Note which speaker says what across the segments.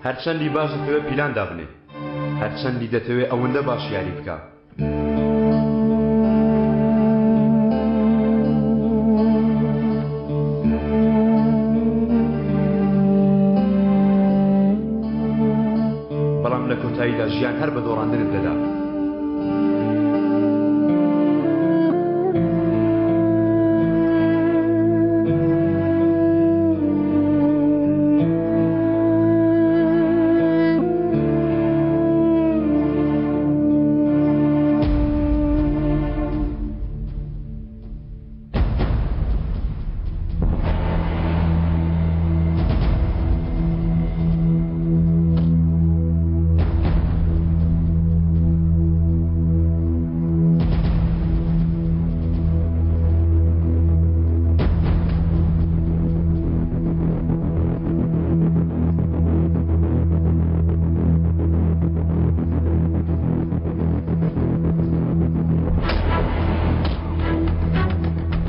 Speaker 1: هەرچەندی باش دەتەوێ پیلان دابنێ، هەرچەندی دەتەوێ ئەوەندە باش یاری بکە. بەڵام لە کۆتاییدا ژیان هەر بە دۆڕاندنت دەدا.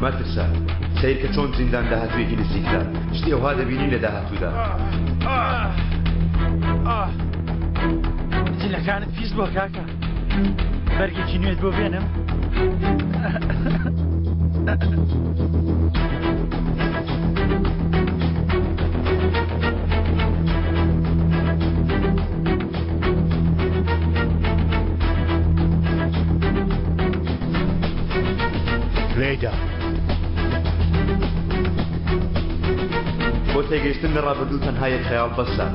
Speaker 1: مەترسە، سەیرکە چۆن زیندان داهاتوویەکی نزیکتە، شتی ئەوها دەبینی لە داهاتوودا.
Speaker 2: جلەکانت پیس بووە کاکە. بەرگێکی نوێت بۆ بێنم؟
Speaker 1: لێیدا. بۆ تێگەیشتن لە ڕابردوو تەنها یەک خەیاڵ بەسە.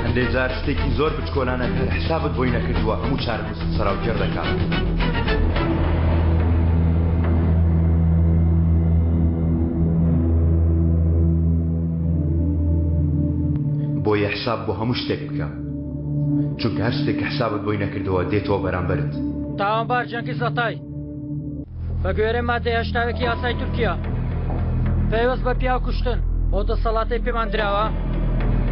Speaker 1: هەندێک جار شتێکی زۆر بچکۆلانە کە هەر حسابت بۆی نەکردووە هەموو چارەنووست سەراوگێڕ دەکات. بۆیە حساب بۆ هەموو شتێک بکە چونکە هەر شتێک کە حسابت بۆی نەکردووە دێتەوە بەرامبەرت.
Speaker 2: تاوانبار جەنگیز ئەتای بە گوێرەی مادەی هەشتاوێکی یاسای تورکیا پەیوەست بە پیاو کوشتن بۆ دەسەڵاتەی پێمان دراوە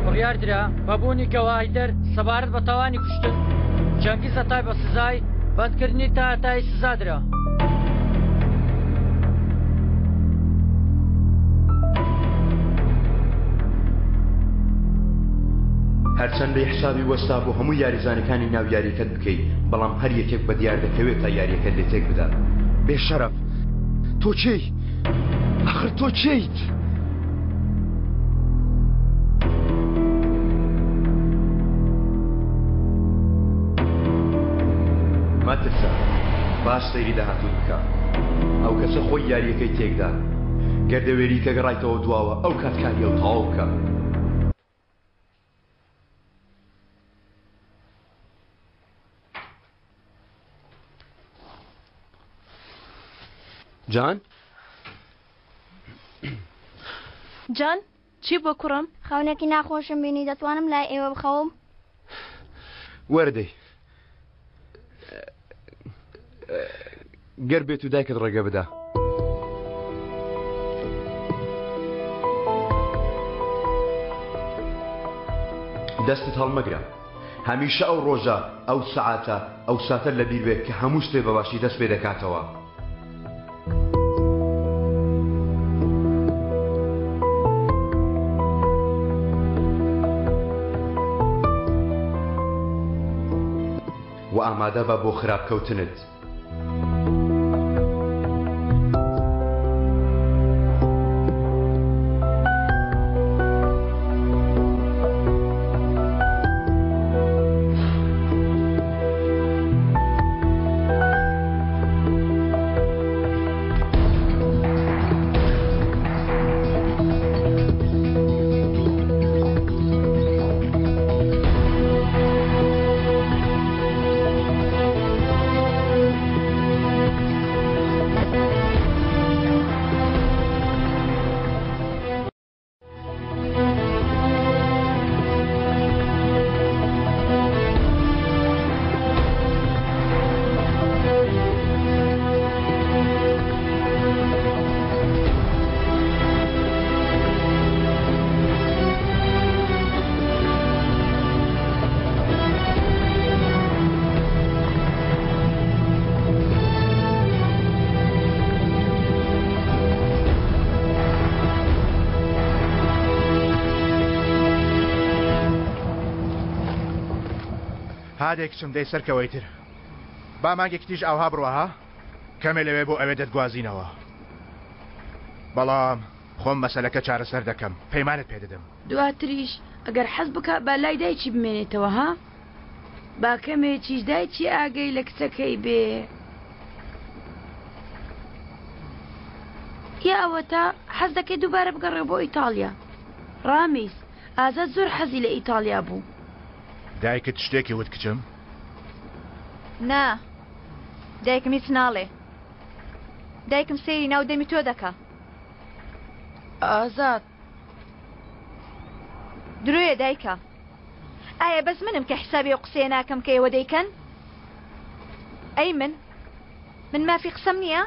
Speaker 2: بڕیار درا بە بوونی گەواهیدەر سەبارەت بە تاوانی کوشتن جەنگیز ئەتای بە سزای بەندکردنی تا هەتایی سزا درا.
Speaker 1: هەرچەندەی حسابی وەستا بۆ هەموو یاریزانەکانی ناو یاریەکەت بکەی بەڵام هەر یەکێک بە دیار دەکەوێت تا یاریەکەت لێ تێک بدات. بێ شەرەف تۆ کێی؟ ئاخر تۆ کێیت؟ مەترسە باش سەیری داهاتووت بکە ئەو کەسە خۆی یاریەکەی تێکدا گەر دەوێری کە گەڕایتەوە دواوە ئەو کات کاری ئەو تەواو بکە. جان؟
Speaker 3: جان چی بووە کوڕم؟
Speaker 4: خەونێکی ناخۆشم بینی دەتوانم لای ئێوە بخەوم؟
Speaker 1: وەرە دەی گەر بێت و دایکت ڕێگە بدا. دەستت هەڵمەگرە هەمیشە ئەو ڕۆژە ئەو سەعاتە ئەو ساتە لەبیر بێ کە هەموو شتێ بەباشی دەست پێ دەکاتەوە. وە ئامادە بە بۆ خراپ کەوتنت.
Speaker 5: هادەی کچم دەی سەرکەوە ئیتر با مانگێکی تریش ئاوها بڕوا ها کەمێ لەوێ بۆ ئەوێ دەتگوازینەوە بەڵام خۆم مەسەلەکە چارەسەر دەکەم پەیمانت پێ دەدەم.
Speaker 6: دواتریش ئەگەر حەز بکا با لای دایکی بمێنێتەوە ها با کەمێکیش دایکی ئاگەی لە کچەکەی بێ یا ئەوەتا حەز دەکەی دووبارە بگەڕێ بۆ ئیتاڵیا ڕامیز ئازاد زۆر حەزی لە ئیتاڵیا بوو.
Speaker 5: دایکت شتێکی وت کچم؟
Speaker 3: نا دایکم هیچ ناڵێ دایکم سەیری ناو دەمی تۆ دەکا.
Speaker 6: ئازاد.
Speaker 3: درۆیە دایکە ئایا بەس منم کە حسابی ئەو قسەیە ناکەم کە ئێوە دەیکەن؟ ئەی من؟ من مافی قسەم نییە؟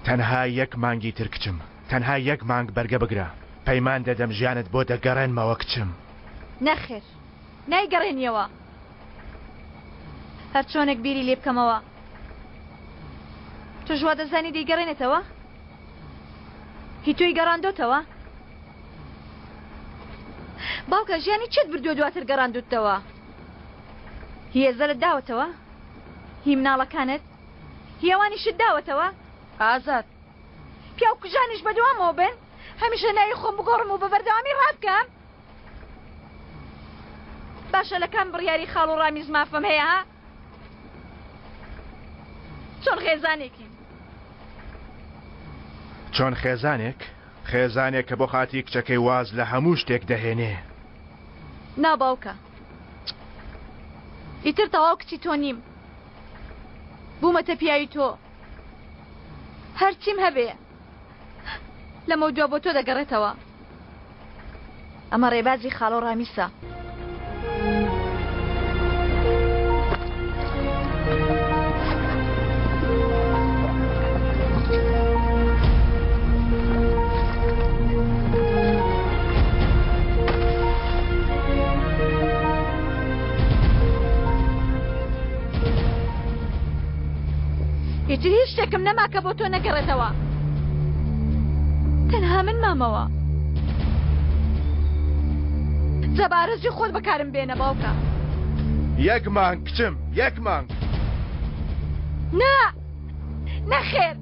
Speaker 5: تەنها یەک مانگی تر کچم تەنها یەک مانگ بەرگە بگرە پەیمان دەدەم ژیانت بۆ دەگەڕێنمەوە کچم.
Speaker 3: نەخێر نایگەڕێنیەوە هەرچۆنێک بیری لێ بکەمەوە تۆش وا دەزانی دەیگەڕێنێتەوە؟ هی تۆی گەڕاندۆتەوە؟ باوکە ژیانی چێت بردووە دواتر گەڕاندوتەوە؟ هی ئێزەلت داوەتەوە؟ هی مناڵەکانت؟ هی ئەوانیشت داوەتەوە؟
Speaker 6: ئازاد.
Speaker 3: پیاو کوژانیش بەدوامەوە بن؟ هەمیشە ناوی خۆم بگۆڕم و بە بەردەوامی ڕابکەم؟ باشە لە کام بڕیاری خاڵ و ڕامیز مافم هەیە ها؟ چۆن خێزانێکین؟
Speaker 5: چۆن خێزانێک؟ خێزانێک کە بۆ خاتری کچەکەی واز لە هەموو شتێک دەهێنێ.
Speaker 3: نا باوکە ئیتر تەواو کچی تۆ نیم بوومەتە پیاوی تۆ هەرچیم هەبێ لەمەودوا بۆ تۆ دەگەڕێتەوە. ئەمە ڕێبازی خاڵۆ ڕامیسە. ئیتر هیچ شتێکم نەما کە بۆ تۆ نەگەڕێتەوە. تەنها من مامەوە. جا بە ئارەزوی خۆت بەکارم بێنە باوکە.
Speaker 5: یەک مانگ کچم یەک مانگ.
Speaker 3: نا نەخێر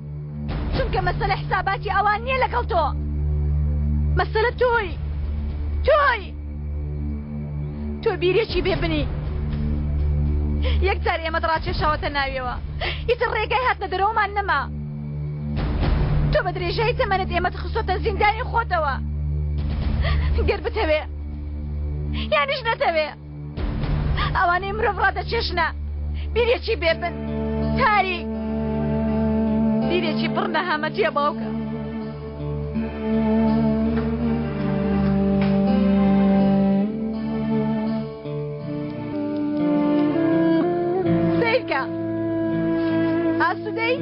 Speaker 3: چونکە مەسەلە حساباتی ئەوان نییە لەگەڵ تۆ مەسەلە تۆی تۆی تۆ بیرێکی بێ بنی یەک جار ئێمەت ڕاکێشاوەتە ناویەوە ئیتر ڕێگای هاتنە دەرەوەمان نەما تۆ بە درێژایی تەمەنت ئێمەت خستۆتە زیندانی خۆتەوە گەر بتەوێ یانیش نەتەوێ ئەوانەی مرۆڤ ڕادەچێشنە بیرێکی بێبن تاریک بیرێکی پڕ نەهامەتیە باوکە. سەیرکە ئاسوودەی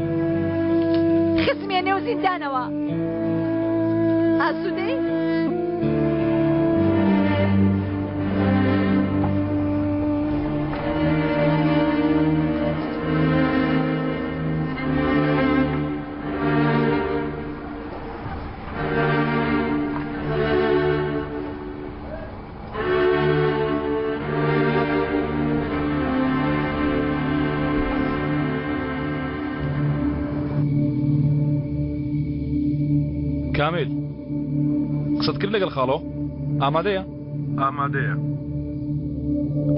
Speaker 3: خستمیە نێو زیندانەوە ئاسوودەی
Speaker 7: کامیل قسەت کرد لەگەڵ خاڵۆ ئامادەیە
Speaker 8: ئامادەیە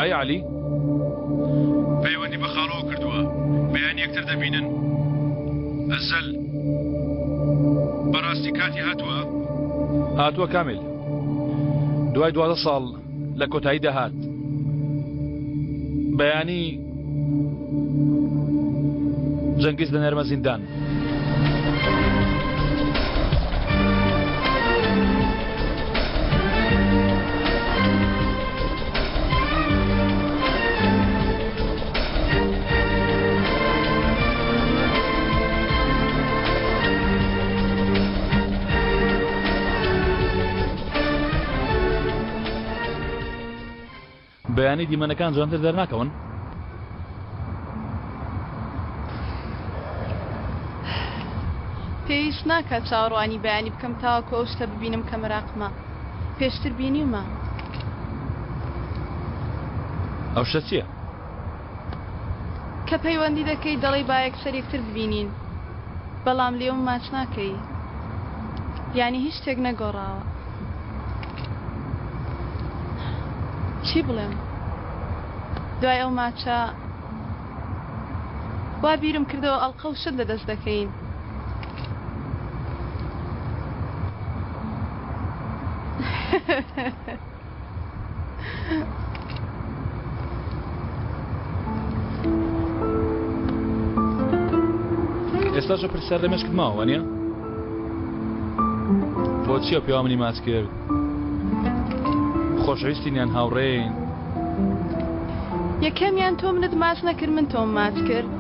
Speaker 7: ئەی علی
Speaker 8: پەیوەندی بە خاڵۆوە کردووە بەیانی یەکتر دەبینن ئەزەل بەڕاستی کاتی هاتووە؟
Speaker 7: هاتووە کامیل دوای 12 ساڵ لە کۆتایی دەهات بەیانی جەنگیز دەنێرمە زیندان. بەیانی دیمەنەکان جوانتر دەرناکەون؟
Speaker 3: پێویست ناکات چاوەڕوانی بەیانی بکەم تاوەکو ئەو شتە ببینم کە مەراقمە. پێشتر بینیومە.
Speaker 7: ئەو شتە چییە؟
Speaker 9: کە پەیوەندی دەکەی دەڵێی با یەکسەر یەکتر ببینین بەڵام لێوم ماچ ناکەی یانی هیچ شتێک نەگۆڕاوە چی بڵێم دوای ئەو ماچە وا بیرم کردەوە ئەڵقە و شت لەدەست دەکەین.
Speaker 7: ئێستاش ئەو پرسیار لە مێشکت ماوە وانییە؟ بۆچی ئەو پیاوە منی ماچ کرد؟ خۆشەویستین یان هاوڕێین؟
Speaker 9: یەکەمیان تۆ منت ماچ نەکرد من تۆم ماچ کرد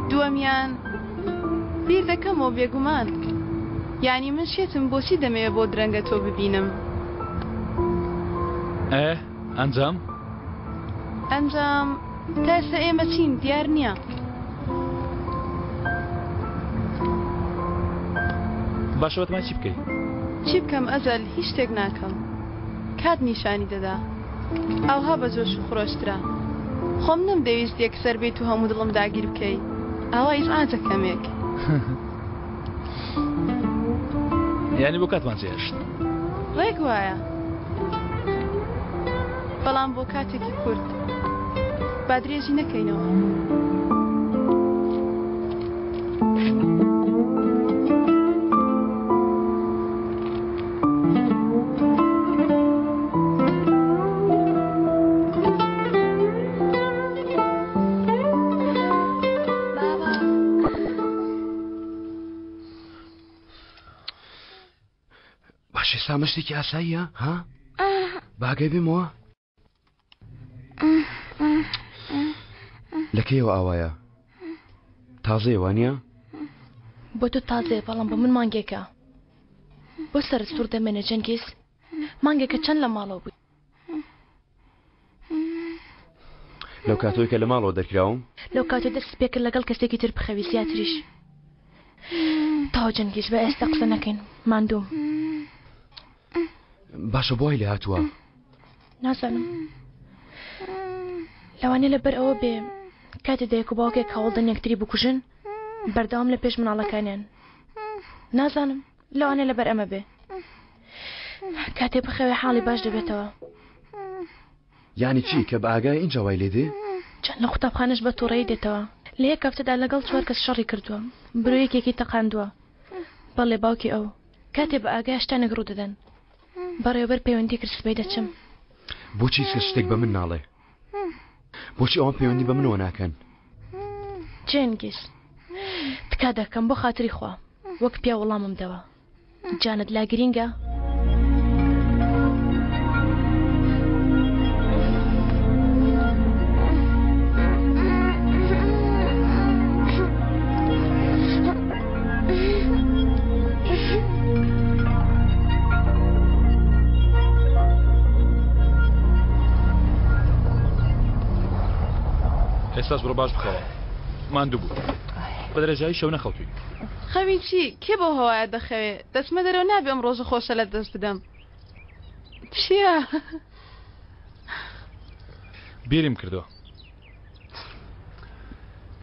Speaker 9: دووەمیان بیر دەکەمەوە بێگومان یانی من شێتم بۆچی دەمەوێ بۆ درەنگە تۆ ببینم.
Speaker 7: ئێ ئەنجام؟
Speaker 9: ئەنجام تا ئێستا ئێمە چین دیار نییە.
Speaker 7: باشە بەتەمای چی بکەی؟
Speaker 9: چی بکەم ئەزەل هیچ شتێک ناکەم کات نیشانی دەدا ئاوها بە جۆش و خرۆشترە خۆم نەمدەویست یەکسەر بێیت و هەموو دڵم داگیر بکەی ئاوا ئیزعاجە کەمێک.
Speaker 7: یانی بۆ کاتمان جێهێشت؟
Speaker 9: ڕێک وایە بەڵام بۆ کاتێکی کورت با درێژی نەکەینەوە.
Speaker 1: باش ئێستا ئەمە شتێکی ئاساییە ها باگەی بێمەوە لە کەیەوە ئاوایە تازەیە وانە
Speaker 10: بۆ تۆ تازەیە بەڵام بۆ من مانگێکە بۆ سەرت سوڕ دەمێنێ جەنگیز مانگێکە چەند لە ماڵەوە بووی
Speaker 1: لەو کاتەوەی کە لە ماڵەوە دەرکراوم
Speaker 10: لەو کاتە دەست پێکرد لەگەڵ کەسێکی تر بخەوی زیاتریش تاو جەنگیز بە ئێستا قسە نەکەین ماندووم
Speaker 1: باشە بۆی لێ هاتووە
Speaker 10: نازانم لەوانەیە لەبەر ئەوە بێ کاتێ دایک و باوکێک هەوڵدەن یەکتری بکوژن بەردەوام لە پێش مناڵەکانیان نازانم لەوانەیە لەبەر ئەمە بێ کاتێ بخەوێ حاڵی باش دەبێتەوە.
Speaker 1: یانی چی کە بە ئاگای ئینجا وای لێ دێ؟
Speaker 10: چەند لە قوتابخانەش بە توڕەیی دێتەوە. لە یەک هەفتەدا لەگەڵ چوار کەس شەڕی کردووە. برۆ یەکێکی تەقاندووە. بەڵێ باوکی ئەو. کاتێ بە ئاگایە شتانێک ڕوو دەدەن. بەڕێوەبەر پەیوەندی کرد سبەی دەچم.
Speaker 1: بۆچی هیچ کەس شتێک بە من ناڵێ؟ بۆچی ئەوان پەیوەندی بە منەوە ناکەن؟
Speaker 10: جێنگیز تکا دەکەم بۆ خاتری خوا وەک پیاو وەڵامم دەوە. جانت لا گرینگە؟
Speaker 7: ئێستاش بڕۆ باش بخەوە ماندوو بوو بە درێژایی شەو نەخەوتووی.
Speaker 9: خەوی چی؟ کێ بەو هەوایە دەخەوێ؟ دەچمە دەرەوە نابێ ئەم ڕۆژە خۆشە لە دەست بدەم. چییە؟
Speaker 7: بیرم کردەوە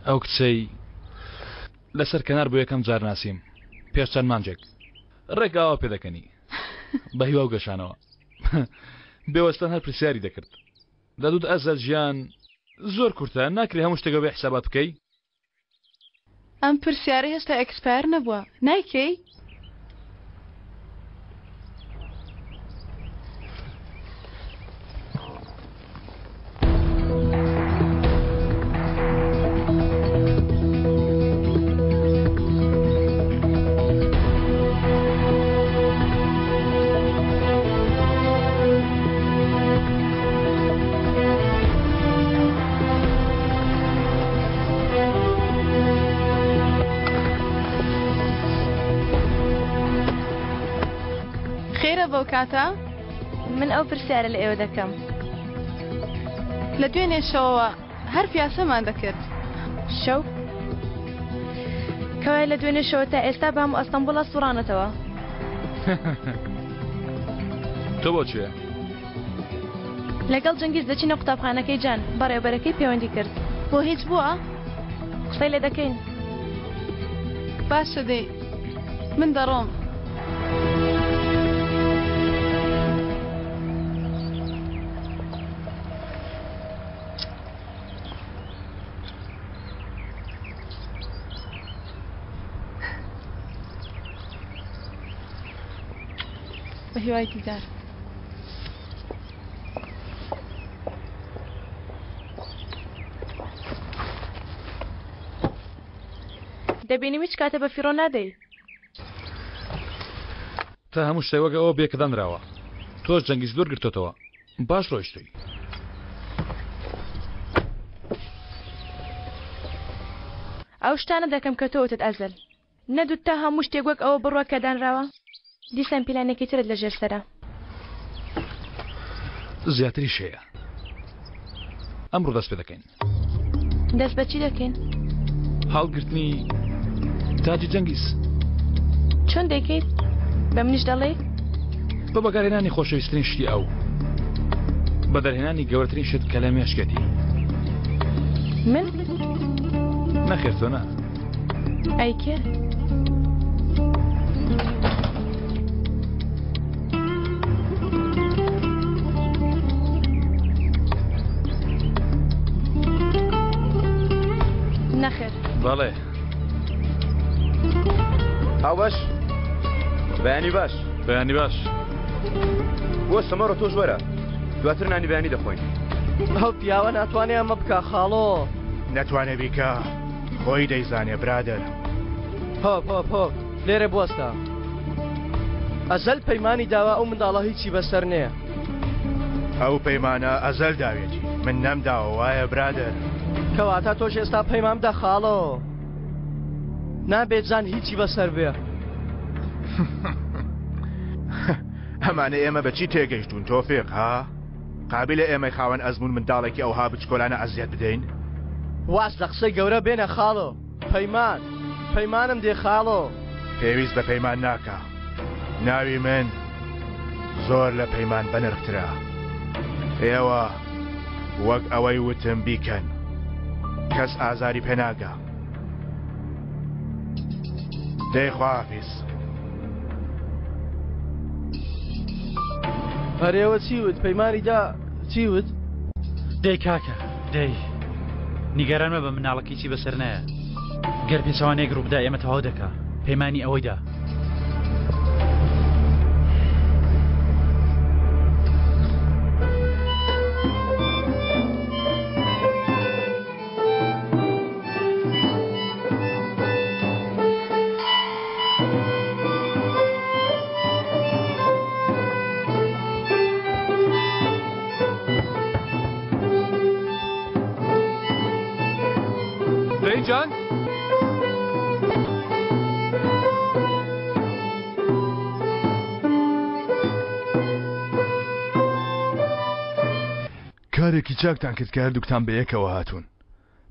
Speaker 7: ئەو کچەی لەسەر کەنار بۆ یەکەم جار ناسیم پێش چەند مانجێک ڕێک ئاوا پێدەکەنی بە هیوا و گەشانەوە بێوەستان هەر پرسیاری دەکرد دەدوت ئەزەل ژیان زۆر کورتە ناکرێ هەموو شتێک بەبێ حسابات بکەی
Speaker 9: ئەم پرسیارە هێشتا expire نەبووە نایکەی؟ خێرە بەو کاتە؟
Speaker 10: من ئەو پرسیارە لە ئێوە دەکەم.
Speaker 9: لە دوێنێ شەوەوە هەر پیاسەمان دەکرد.
Speaker 10: شەو؟ کەوایە لە دوێنێ شەوە تا ئێستا بە هەموو ئەستەنبوڵا سوڕانەتەوە.
Speaker 7: تۆ بۆ کوێ؟
Speaker 10: لەگەڵ جەنگیز دەچینە قوتابخانەکەی جان، بەڕێوەبەرەکەی پەیوەندی کرد. بۆ هیچ بووە؟ قسەی لێ دەکەین.
Speaker 9: باشە دەی من دەڕۆم. بە هیوای دیدار.
Speaker 10: دەبینیم هیچ کاتە بە فیڕۆ نادەی.
Speaker 7: تا هەموو شتێک وەک ئەوە بێ کە دانراوە. تۆش جەنگیز دوور گرتۆتەوە. باش ڕۆیشتووی.
Speaker 10: ئەو شتانە دەکەم کە تۆ وتت ئەزەل. نەدوت تا هەموو شتێک وەک ئەوە بڕوا کە دانراوە؟ دیسان پیلانێکی ترت لە ژێر سەرە.
Speaker 7: زیاتریش هەیە. ئەمڕۆ دەست پێ دەکەین.
Speaker 10: دەست بە چی دەکەین؟
Speaker 7: هەڵگرتنی تاجی جەنگیز.
Speaker 10: چۆن دەیکەیت؟ بە منیش دەڵێیت؟
Speaker 7: بە بەکارهێنانی خۆشەویستترین شتی ئەو. بە دەرهێنانی گەورەترین شت کە لە مێشکێتی.
Speaker 10: من؟
Speaker 7: نەخێر تۆ نا.
Speaker 10: ئەی کێ؟ نەخێر.
Speaker 7: بەڵێ.
Speaker 1: هاوبەش بەیانی باش.
Speaker 7: بەیانی باش.
Speaker 1: بۆ سەمەڕە تۆش وەرە دواتر نانی بەیانی دەخۆین.
Speaker 11: ئەو پیاوە ناتوانێ ئەمە بکا خاڵۆ.
Speaker 5: نەتوانێ بیکا خۆی دەیزانێ برادەر.
Speaker 11: هۆپ هۆپ هۆپ لێرە بوەستە. ئەزەل پەیمانی داوە ئەو منداڵە هیچی بەسەر نێ.
Speaker 5: ئەو پەیمانە ئەزەل داوێتی من نەمداوە وایە برادەر.
Speaker 11: کەواتە تۆش ئێستا پەیمان بدە خاڵۆ. نابێت جان هیچی بەسەر بێ.
Speaker 5: ئەمانە ئێمە بە چی تێگەیشتوون تۆفیق ها؟ قابیلە ئێمەی خاوەن ئەزموون منداڵێکی ئەوها بچکۆلانە ئەزیەت بدەین؟
Speaker 11: واز لە قسەی گەورە بێنە خاڵۆ. پەیمان، پەیمانم دێ خاڵۆ.
Speaker 5: پێویست بە پەیمان ناکا. ناوی من زۆر لە پەیمان بەنرخترە. ئێوە وەک ئەوەی وتم بیکەن. کەس ئازاری پێ ناگا. دەی خواحافیز.
Speaker 11: ئەرێوە چی وت؟ پەیمانی دا چی وت؟
Speaker 2: دەی کاکە دەی نیگەران مەبە مناڵەکەی چی بەسەر نایە گەر پێچەوانەیەک ڕووبدا ئێمە تەواو دەکا پەیمانی ئەوەی دا.
Speaker 8: دەی جان؟
Speaker 5: کارێکی چاکتان کرد کە هەردووکتان بەیەکەوە هاتوون.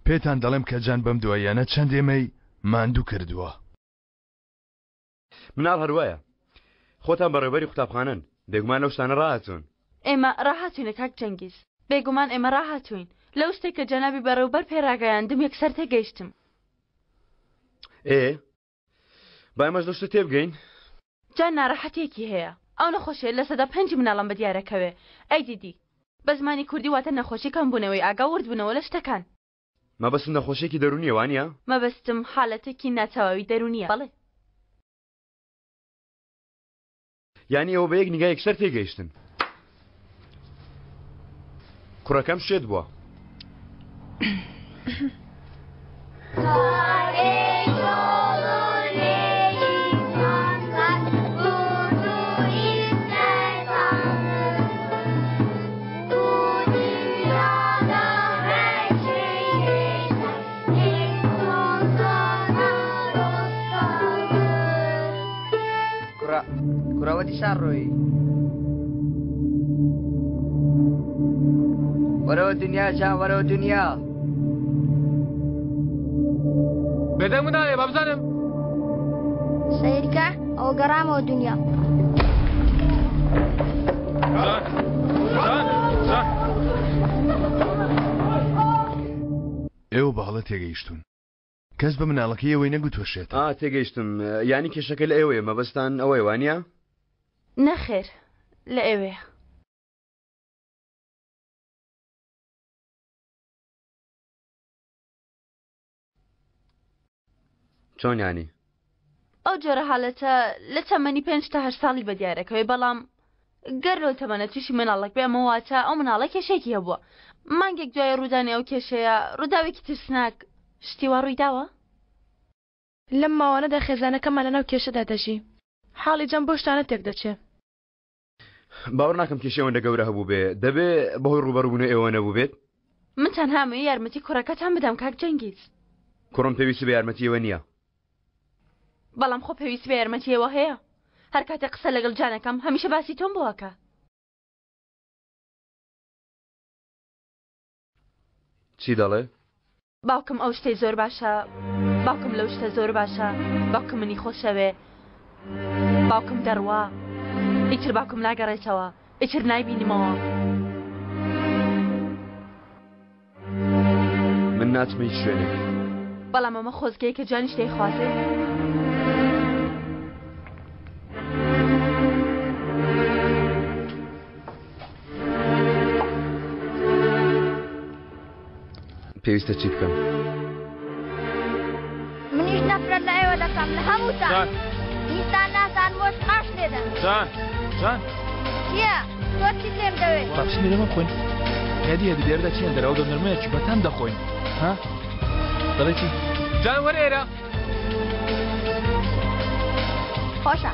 Speaker 5: پێتان دەڵێم کە جان بەم دواییانە چەند ئێمەی ماندوو کردووە.
Speaker 1: مناڵ هەروایە. خۆتان بەڕێوبەری قوتابخانەن، بێگومان لەو شتانە ڕاهاتوون.
Speaker 12: ئێمە ڕاهاتووینە کاک جەنگیز. بێگومان ئێمە ڕاهاتووین. لەو شتەی کە جەنابی بەڕێوبەر پێ ڕاگەیاندم یەکسەر تێگەیشتم.
Speaker 1: ئێ با ئێمەش لەو شتە تێبگەین.
Speaker 12: جان ناڕەحەتیەکی هەیە. ئەو نەخۆشیە 5% مناڵان بەدیارەکەوێ. ADD. بە زمانی کوردی واتە نەخۆشی کەمبوونەوەی ئاگا و وردبوونەوە لە شتەکان.
Speaker 1: مەبەستم نەخۆشیەکی دەروونیە وانیە؟
Speaker 12: مەبەستم حالەتێکی ناتەواوی دەروونیە بەڵێ.
Speaker 1: یانی ئەوە بە یەک نیگا یەکسەر تێگەیشتن. کوڕەکەم شێت بووە.
Speaker 13: کوڕە کوڕەوە دیسان ڕۆیی وەرەوە دنیا جان وەرەوە دنیا
Speaker 8: بێدەنگ مناڵێ با بزانم
Speaker 4: سەیرکە ئەوە گەڕامەوە دنیا
Speaker 14: هەڵە تێگەیشتوون. کەس بە مناڵەکەی ئێوەی نەگوتووە شێتە.
Speaker 1: ئا تێگەیشتم یانی کێشەکە لە ئێوەیە مەبەستان ئەوەیە وانیە؟
Speaker 12: نەخێر لە ئێوەیە.
Speaker 1: چۆن یانی؟
Speaker 12: ئەو جۆرە حالەتە لە تەمەنی پێنج تا هەشت ساڵی بەدیارەکەوێ بەڵام گەر لەو تەمەنە تووشی مناڵێک بێ ئەمە واتە ئەو مناڵە کێشەیەکی هەبووە مانگێک دوای ڕوودانی ئەو کێشەیە ڕووداوێکی ترسناک شتی وا ڕوویداوە؟
Speaker 10: لەم ماوانەدا خێزانەکەمان لەناو کێشەدا دەژی حاڵی جەم بەو شتانە تێکدەچێ.
Speaker 1: باوەڕ ناکەم کێشەی ئەوەندە گەورە هەبووبێ دەبێ بەهۆی ڕووبەڕووبوونەوەی ئێوە نەبووبێت؟
Speaker 12: من تەنها ئەمەوێ یارمەتی کوڕەکەتان بدەم کاک جەنگیز.
Speaker 1: کوڕم پێویستی بە یارمەتی ئێوە نییە.
Speaker 12: بەڵام خۆ پێویستی بە یارمەتی ئێوە هەیە. هەر کاتێک قسە لەگەڵ جان ئەکەم هەمیشە باسی تۆم بۆ ئەکا.
Speaker 1: چی دەڵێ؟
Speaker 12: باوکم ئەو شتەی زۆر باشە باوکم لەو شتە زۆر باشە باوکم منی خۆشەوێ باوکم دەڕوا ئیتر باوکم ناگەڕێتەوە ئیتر نایبینمەوە.
Speaker 1: من ناچمە هیچ شوێنێک.
Speaker 12: بەڵام ئەمە خۆزگەیەکە جانیش دەیخوازێ.
Speaker 1: پێویستە چی بکەم؟
Speaker 4: منیش نەفرەت لە ئێوە دەکەم لە هەمووتان دیسان نازان بۆش قاش لێدەن
Speaker 7: جان جان
Speaker 4: چییە؟ تۆ چیت لێم دەوێت؟
Speaker 7: با بچین لێمە بخۆین هێدی هێدی لێرەدا چیان دەرەوە دەنرمەیەکی بەتام دەخۆین ها دەڵێ چی؟
Speaker 8: جان وەرە ئێرە
Speaker 4: خۆشە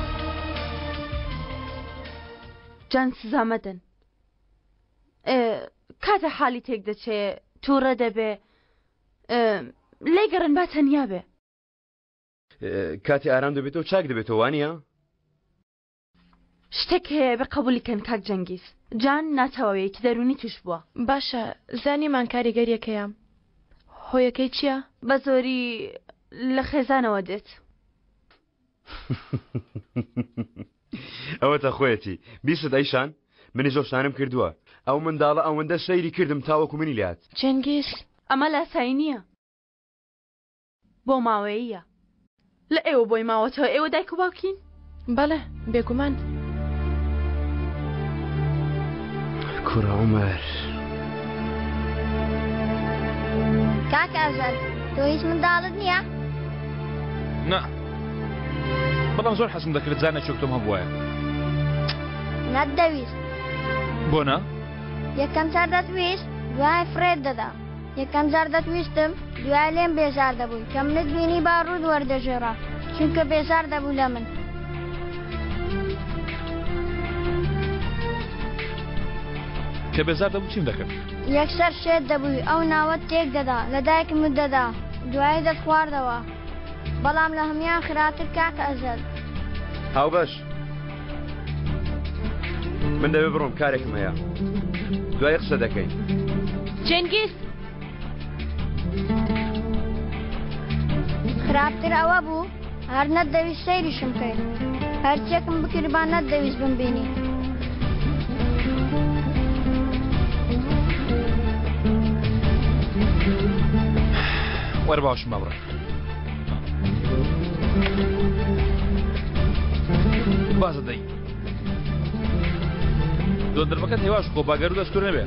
Speaker 12: جان سزا مەدەن کاتە حالی تێک دەچێ تووڕە دەبێ لێی گەڕن با تەنیا بێ.
Speaker 1: کاتی ئارام دەبێتەوە چاک دەبێتەوە وانە؟
Speaker 12: شتێک هەیە بێ قبولی کەن کاک جەنگیز جان ناتەواویەکی دەروونی توش بووە.
Speaker 10: باشە زانیمان کاریگەریەکەیە هۆیەکەی چیە؟
Speaker 12: بە زۆری لە خێزانەوە دێت.
Speaker 1: ئەوەتە خۆیەتی بیست ئەیشان منی زۆر شتانم کردووە ئەو منداڵە ئەوەندە سەیری کردم تاوەکو منی لات
Speaker 10: چنگیز
Speaker 12: ئەمە لاسایی نییە بۆ ماوەیە لە ئێوە بۆی ماوەتەوە ئێوە دایک و باوکین
Speaker 10: بەڵێ بێگومان
Speaker 1: کوڕە عومەر.
Speaker 4: کاک ئەزەل تۆ هیچ منداڵت نییە؟
Speaker 7: نا بەڵام زۆر حەزم دەکرد زانێکی وەک تۆم هەبوایە.
Speaker 4: نەتدەویست.
Speaker 7: بۆ نا؟
Speaker 4: یەکەم جار دەتویست دوای فڕێت دەدا. یەکەم جار دەتویستم دوای لێم بێزار دەبووی کە منت بینی با ڕووت وەردەژێڕا چونکە بێزار دەبوو لە من.
Speaker 7: کە بێزار دەبوو چیم دەکرد؟
Speaker 4: یەکسەر شێت دەبووی ئەو ناوەت تێک دەدا لە دایکمت دەدا دوایی دەتخواردەوە بەڵام لە هەموان خراپتر کاکە ئەزەل.
Speaker 1: هاوبەش من دەبێ بڕۆم کارێکم هەیە دوای قسە دەکەین.
Speaker 10: جەنگیز
Speaker 4: خراپتر ئەوە بوو هەر نەتدەویست سەیریشم بکەی هەرچیەکم بکردبا نەتدەویست بمبینی.
Speaker 7: وەرە باوەشم با بڕۆین. بازە دەی دۆندرمەکەت هێواش خۆ با گەرو دەستور نەبێ.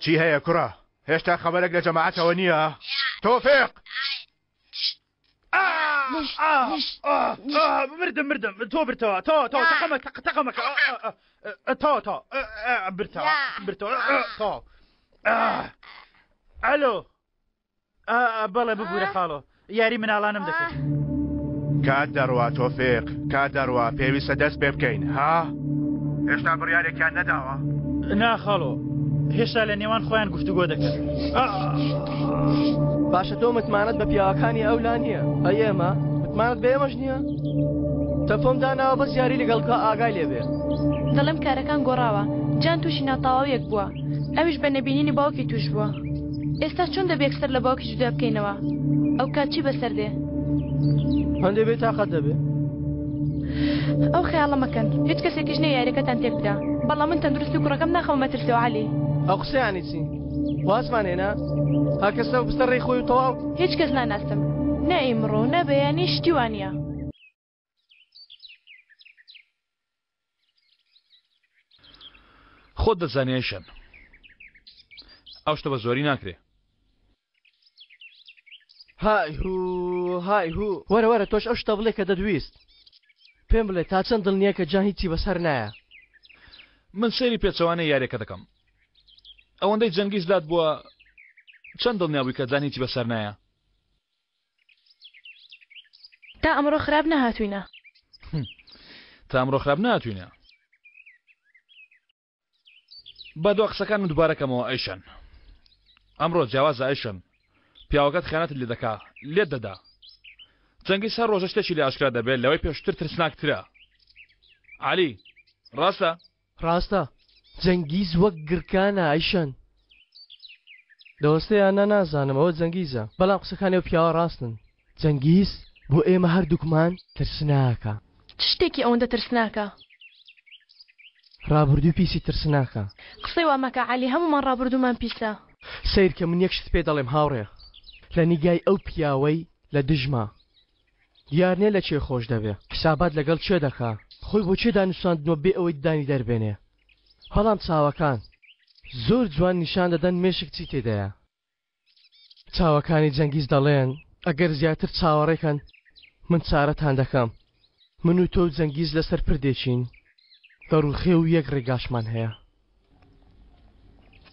Speaker 5: چی هەیە کوڕە؟ هێشتا خەبەرێک لە جەماعەتەوە نییە؟ تۆفیق! مردم مردم تۆ برتەوە تۆ تۆ تەقەمە تەقەمەکە تۆ تۆ برتەوە برتەوە تۆ ئەلۆ بەڵێ ببوورە خاڵۆ یاری مناڵانم دەکرد کات دەڕوا تۆفیق کات دەڕوا پێویستە دەست پێ بکەین ها هێشتا بڕیارێکیان نەداوە نا خاڵۆ هێشتا لە نێوان خۆیان گفتوگۆ دەکەن.
Speaker 11: باشە تۆ متمانەت بە پیاوەکانی ئەو لا نییە ئەی ئێمە متمانەت بە ئێمەش نییە تەفۆم داناوە بەس یاری لەگەڵ کا ئاگای لێ بێ
Speaker 10: دەڵێم کارەکان گۆڕاوە جان تووشی ناتەواویەک بووە ئەویش بە نەبینینی باوکی تووش بووە ئێستا چۆن دەبێ یەکسەر لە باوکی جودا بکەینەوە ئەو کات چی بەسەر دێ؟
Speaker 11: هەندێ بێ تاقەت دەبێ.
Speaker 10: ئەو خەیاڵە مەکەن هیچ کەسێکیش نییە یاریەکەتان تێک بدا بەڵام من تەندروستی کوڕەکەم ناخەمە مەترسیەوە عەلی.
Speaker 11: ئەو قسەیانی چی؟ وازمان هێنا؟ هەر کەسە و بستە ڕێی خۆی و تەواو.
Speaker 10: هیچ کەس ناناسم نە ئیمڕۆ نە بەیانی شتی وا نییە.
Speaker 7: خۆت دەزانی ئەیشەن ئەو شتە بە زۆری ناکرێ.
Speaker 11: های هو های هو وەرە وەرە تۆش ئەو شتە بڵێ کە دەتویست پێم بڵێ تا چەند دڵنیای کە جان هیچی بەسەر نایە.
Speaker 7: من سەیری پێچەوانەی یاریەکە دەکەم ئەوەندەی جەنگیز لات بووە چەند دڵنیا بووی کە جان هیچی بەسەر نایە؟
Speaker 10: تا ئەمڕۆ خراپ نەهاتووینە.
Speaker 7: تا ئەمڕۆ خراپ نەهاتووینە. با دوا قسەکانم دووبارە کەمەوە ئەیشەن. ئەمڕۆ جیاوازە ئەیشەن. پیاوەکەت خیانەتت لێ دەکا، لێت دەدا. جەنگیز هەر ڕۆژە شتێکی لێ ئاشکرا دەبێت لەوەی پێشتر ترسناکترە. عەلی، ڕاستە؟
Speaker 11: ڕاستە جەنگیز وەک گرکانە ئەیشەن دەوەستێ یان نا نازانم ئەوە جەنگیزە بەڵام قسەکانی ئەو پیاوە ڕاستن جەنگیز بۆ ئێمە هەردووکمان ترسناکە.
Speaker 10: چ شتێکی ئەوەندە ترسناکە؟
Speaker 11: ڕابردووی پیسی ترسناکە.
Speaker 10: قسەی وا مەکە عەلی هەموومان ڕابردوومان پیسە.
Speaker 11: سەیرکە من یەک شت پێ دەڵێم هاوڕێ لە نیگای ئەو پیاوەی لە دژمە دیار نیە لە کێ خۆش دەبێ حسابات لەگەڵ کێ دەکا خۆی بۆ کێ دانوساندنوە بێ ئەوەی ددانی دەربێنێ بەڵام چاوەکان زۆر جوان نیشان دەدەن مێشک چی تێدایە چاوەکانی جەنگیز دەڵێن ئەگەر زیاتر چاوەڕێ کەن من چارەتان دەکەم من و تۆ و جەنگیز لەسەر پردێکین دەڕوخێ و یەک ڕێگاشمان هەیە.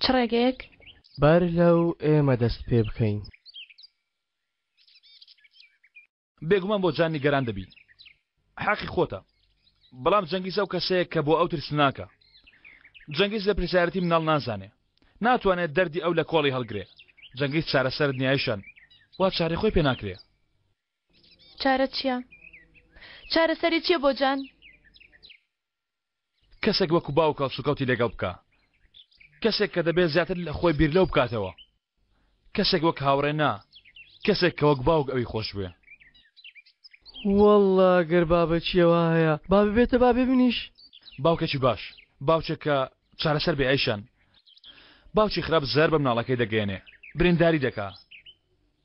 Speaker 10: چ ڕێگەیەک؟
Speaker 11: بەر لەو ئێمە دەست پێ بکەین.
Speaker 7: بێگومان بۆ جان نیگەران دەبی حەقی خۆتە بەڵام جەنگیز ئەو کەسەیە کە بۆ ئەو ترسناکە جەنگیز لە پرسیارەتی مناڵ نازانێ ناتوانێت دەردی ئەو لە کۆڵی هەڵگرێ جەنگیز چارەسەرت نیایشان وا چارەی خۆی پێ ناکرێ.
Speaker 10: چارە چییە؟ چارەسەری چییە بۆ جان؟
Speaker 7: کەسێک وەکو باوک هەڵسوکەوتی لەگەڵ بکا، کەسێک کە دەبێت زیاتر لە خۆی بیر لەو بکاتەوە، کەسێک وەک هاوڕێ نا، کەسێک کە وەک باوک ئەوی خۆشبوێ.
Speaker 11: وەڵڵا گەر بابەکیە وایە با ببێتە بابی منیش.
Speaker 7: باوکێکی باش، باوکێک کە چارەسەر بێ ئەیشان. باوکی خراپ زەرەر بە مناڵەکەی دەگەیەنێ، برینداری دەکا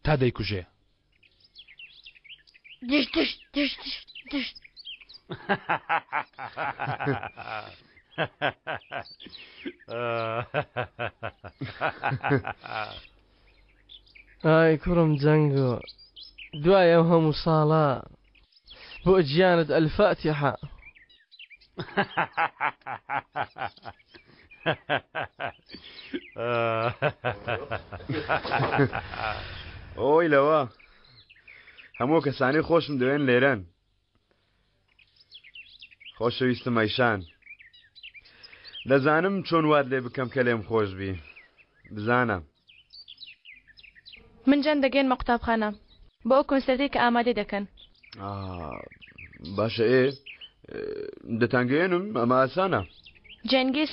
Speaker 7: تا دەیکوژێ.
Speaker 4: دش دش دش دش دش.
Speaker 11: ئای کوڕم جەنگۆ دوای ئەو هەموو ساڵە بۆ گیانت ئەلفاتیحە.
Speaker 1: ئۆی لەوە هەموو کەسانی خۆشم دەوێن لێرەن خۆشەویستم ئەیشان دەزانم چۆن وات لێ بکەم کە لێم خۆش بی بزانە.
Speaker 10: من جان دەگەیەنمە قوتابخانە بۆ ئەو کۆنسێرتەی کە ئامادەی دەکەن.
Speaker 1: باشە ئێ دەتانگەیەنم ئەمە ئاسانە.
Speaker 10: جەنگیز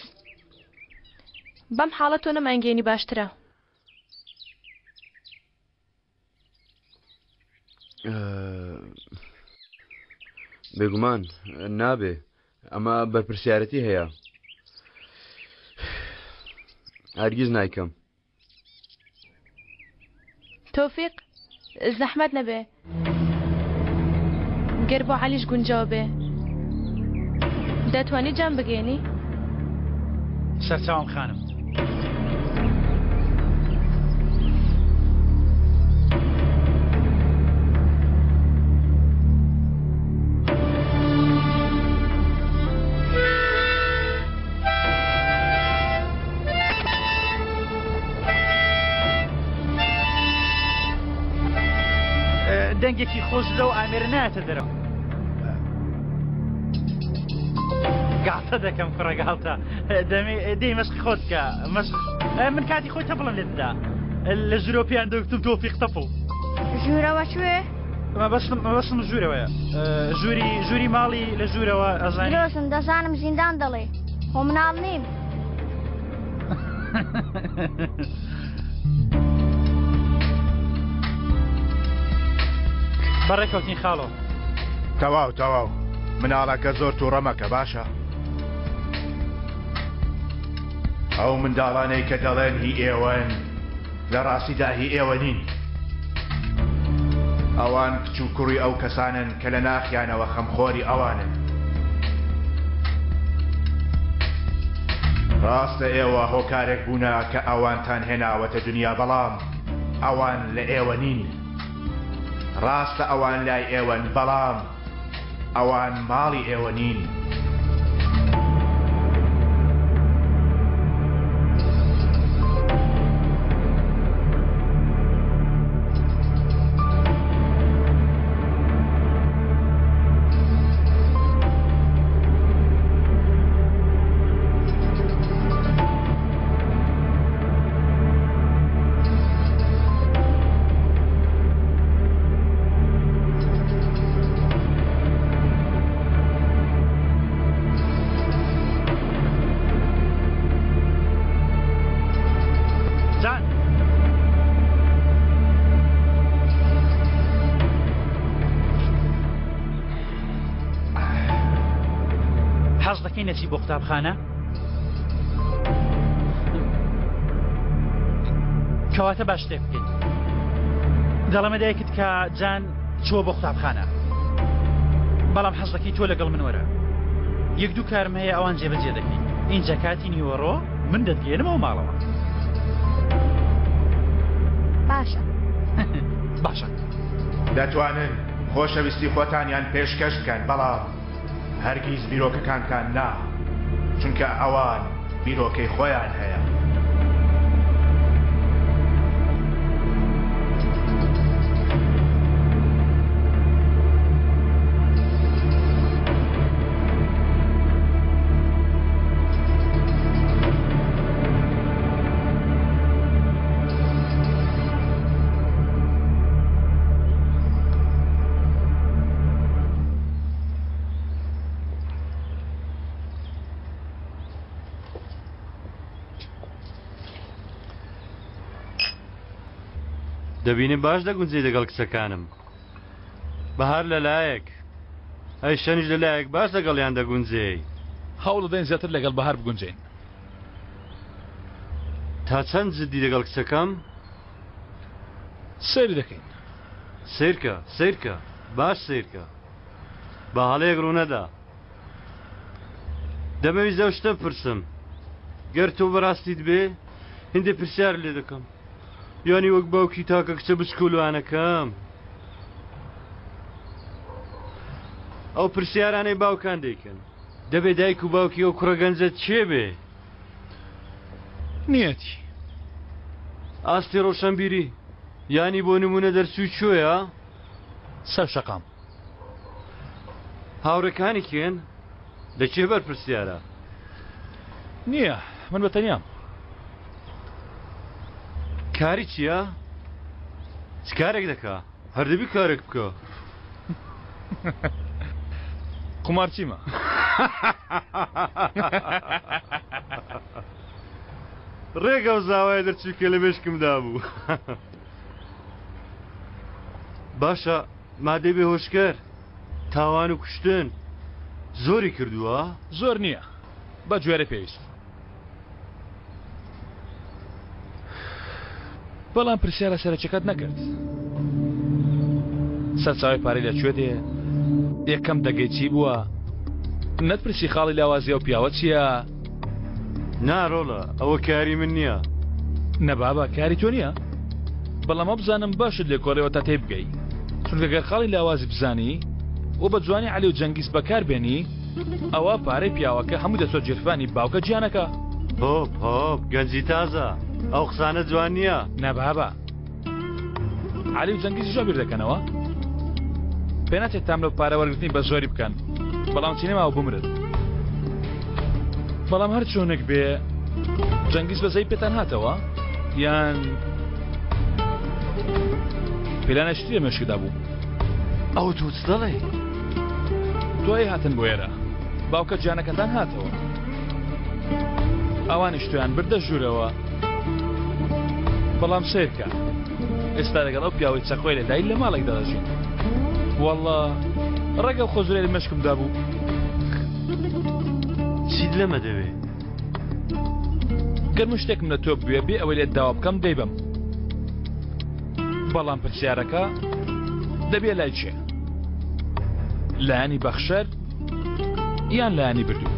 Speaker 10: بەم حاڵە تۆ نەمانگەیەنی باشترە.
Speaker 1: بێگومان نابێ ئەمە بەرپرسیارەتی هەیە هەرگیز نایکەم
Speaker 10: تۆفیق زەحمەت نەبێ گەر بۆ عەلیش گونجاو بێ دەتوانی جان بگەێنی؟
Speaker 15: سەرچاوم خانم. دەنگێکی خۆش لەو ئامێرە نایەتە دەرەوە. گاڵتە دەکەم کوڕە گاڵتە دەی مەشقی خۆت بکە مەشق من کاتی خۆی تەپڵم لێ دەدا لە ژورەوە پێیان دەگوتم تۆفیق تەپڵ.
Speaker 4: ژوورەوە کوێ؟
Speaker 15: مەبەستم مەبەستم ژوورەوەیە ژووری ژووری ماڵی لە ژوورەوە ئەزانی.
Speaker 4: درۆزن دەزانم زیندان دەڵێ خۆ مناڵ نیم.
Speaker 15: بەڕێکەوتین خاڵۆ.
Speaker 5: تەواو تەواو مناڵەکە زۆر توڕە مەکە باشە؟ ئەو منداڵانەی کە دەڵێن هی ئێوەن لە ڕاستیدا هی ئێوە نین. ئەوان کچ و کوڕی ئەو کەسانەن کە لە ناخیانەوە خەمخۆری ئەوانن. ڕاستە ئێوە هۆکارێک بوونە کە ئەوانتان هێناوەتە دنیا بەڵام ئەوان لە ئێوە نین. ڕاستە ئەوان لای ئێوەن بەڵام ئەوان ماڵی ئێوە نین.
Speaker 15: جان حەز دەکەی نەچی بۆ قوتابخانە؟ کەواتە با شتێک بکەین دەڵێمە دایکت کە جان چووە بۆ قوتابخانە بەڵام حەز دەکەی تۆ لەگەڵ من وەرە یەک دوو کارم هەیە ئەوان جێبەجێ دەکەین ئینجا کاتی نیوەڕۆ من دەتگەێنمەوە ماڵەوە
Speaker 4: باشە
Speaker 7: باشە
Speaker 5: دەتوانن خۆشەویستی خۆتانیان پێشکەش بکەن بەڵام هەرگیز بیرۆکەکانتان نا، چونکە ئەوان بیرۆکەی خۆیان هەیە.
Speaker 16: دەبینم باش دەگونجێی لەگەڵ کچەکانم بەهار لەلایەک ئەی شەنیش لەلایەک باش لەگەڵیان دەگونجێی.
Speaker 7: هەوڵ دەدەین زیاتر لەگەڵ بەهار بگونجێین.
Speaker 16: تا چەند جدی لەگەڵ کچەکەم؟
Speaker 7: سەیری دەکەین.
Speaker 16: سەیرکە سەیرکە باش سەیرکە با هەڵەیەک ڕوونەدا دەمەویست ئەو شتە بپرسم گەر تۆ بەڕاستیت بێ هندێ پرسیار لێ دەکەم یانی وەک باوکی تاکە کچە بچکۆلوانەکەم ئەو پرسیارانەی باوکان دەیکەن دەبێ دایک و باوکی ئەو کوڕە گەنجە چێ بێ
Speaker 7: نیەتی
Speaker 16: ئاستی ڕۆشنبیری یانی بۆ نمونە دەرچووی کوێیە؟
Speaker 7: سەر شەقام.
Speaker 16: هاوڕێکانی کێن؟ لە کێ بەرپرسیارە؟
Speaker 7: نییە، من بە تەنیام.
Speaker 16: کاری چییە؟ چ کارێک دەکا؟ هەر دەبی کارێک بکا.
Speaker 7: قومارچیمە.
Speaker 16: ڕێک ئەو زاوایە دەرچوو کە لە مێشکمدا بوو. باشە مادەی بێهۆشکەر، تاوان و کوشتن زۆری کردووە؟
Speaker 7: زۆر نییە، بە گوێرەی پێویست. بەڵام پرسیارە سەرەکیەکەت نەکرد. سەرچاوەی پارەی لە کوێ دێ؟ یەکەم دەگەی چی بووە؟ نەتپرسی خاڵی لاوازی ئەو پیاوە چییە؟
Speaker 16: نا ڕۆڵە ئەوە کاری من نییە.
Speaker 7: نە بابە کاری تۆ نییە؟ بەڵام وابزانم باشت لێکۆڵیەوە تا تێیبگەی. چونکە گەر خاڵی لاوازی بزانی و بە جوانی عەلی و جەنگیز بەکار بێنی ئەوا پارەی پیاوەکە هەمووی دەچۆ جیرفانی باوکە گیانەکە.
Speaker 16: هۆپ هۆپ گەنجی تازە ئەو قسانە جوان نییە.
Speaker 7: نا بابە عەلی و جەنگیزیش وا بیر دەکەنەوە پێناچێت تام لەو پارە وەرگرتنی بە زۆری بکەن بەڵام چی نەماوە بمرن بەڵام هەر چۆنێک بێ جەنگیز بەزەی پێتان هاتەوە یان پلانێکی تری مێشکدا بوو
Speaker 16: ئەو تۆ چ دەڵێی
Speaker 7: دوای هاتن بۆ ئێرە باوکە گیانەکەتان هاتەوە ئەوانیش تۆیان بردە ژوورەوە بەڵام سەیرکە ئێستا لەگەڵ ئەو پیاوەی چەقۆی لەدای لە ماڵێکدا دەژین. وەڵڵا ڕێگە خۆزرێ لە مشکم دابوو.
Speaker 16: چیت لەمە دەوێ؟
Speaker 7: گەر من شتێکم لە تۆ بوێ بێ ئەوەی لێت داوا بکەم دەیبەم. بەڵام پرسیارەکە دەبێ لای کێ؟ لایەنی بەخشەر یان لایەنی بردوو؟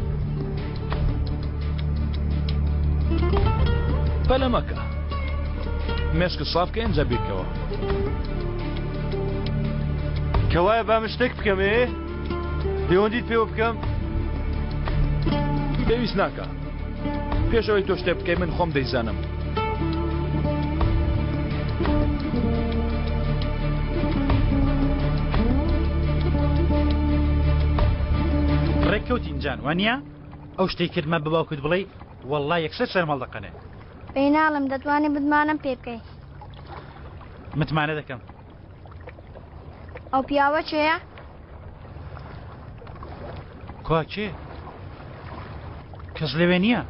Speaker 7: پەلە مەکە مێشکت ساف کە ئینجا بیرکەوە.
Speaker 16: کەوایە با من شتێک بکەم ئێ؟ پەیوەندیت پێوە بکەم؟
Speaker 7: پێویست ناکا. پێش ئەوەی تۆ شتێک بکەی من خۆم دەیزانم.
Speaker 15: ڕێککەوتین جان وانییە؟ ئەو شتەی کردمە بە باوکت بڵێی وەڵڵا یەکسەر سەرم هەڵدەقەنێ.
Speaker 4: پێی ناڵێم دەتوانی متمانەم پێ بکەی.
Speaker 15: متمانە دەکەم.
Speaker 4: ئەو پیاوە کێیە؟
Speaker 15: کوا کێ؟ کەس لەوێ نییە.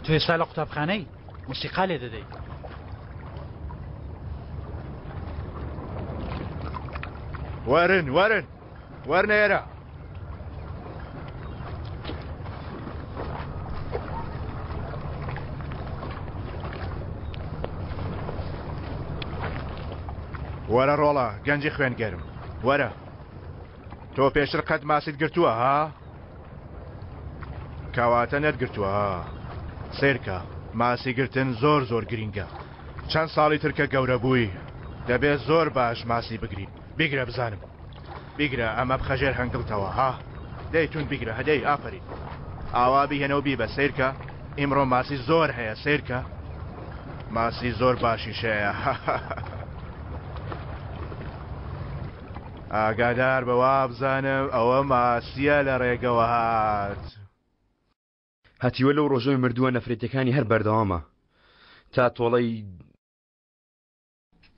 Speaker 15: تۆ ئێستا لە قوتابخانەی موسیقا لێ دەدەی.
Speaker 5: وەرن وەرن وەرنە ئێرە. وەرە ڕۆڵە گەنجی خوێن گەرم وەرە تۆ پێشتر قەت ماسیت گرتووە ها کەواتە نەتگرتووە ها سیرکە ماسی گرتن زۆر زۆر گرینگە چەند ساڵی ترکە گەورە بووی دەبێت زۆر باش ماسی بگری بیگرە بزانم بیگرە ئەمە بخە ژێر هەنگڵتەوە ها دەی توند بیگرە هەدەی ئافەرین ئاوا بیهێنەوە بیبە سەیرکە ئیمڕۆ ماسی زۆر هەیە سەیرکە ماسی زۆر باشیش هەیە ئاگادار بە وابزانم ئەوە ماسیە لە ڕێگەوە هات.
Speaker 1: هەتیوە لەو ڕۆژەوەی مردووە نەفرەتیەکانی هەر بەردەوامە تا تۆڵەی.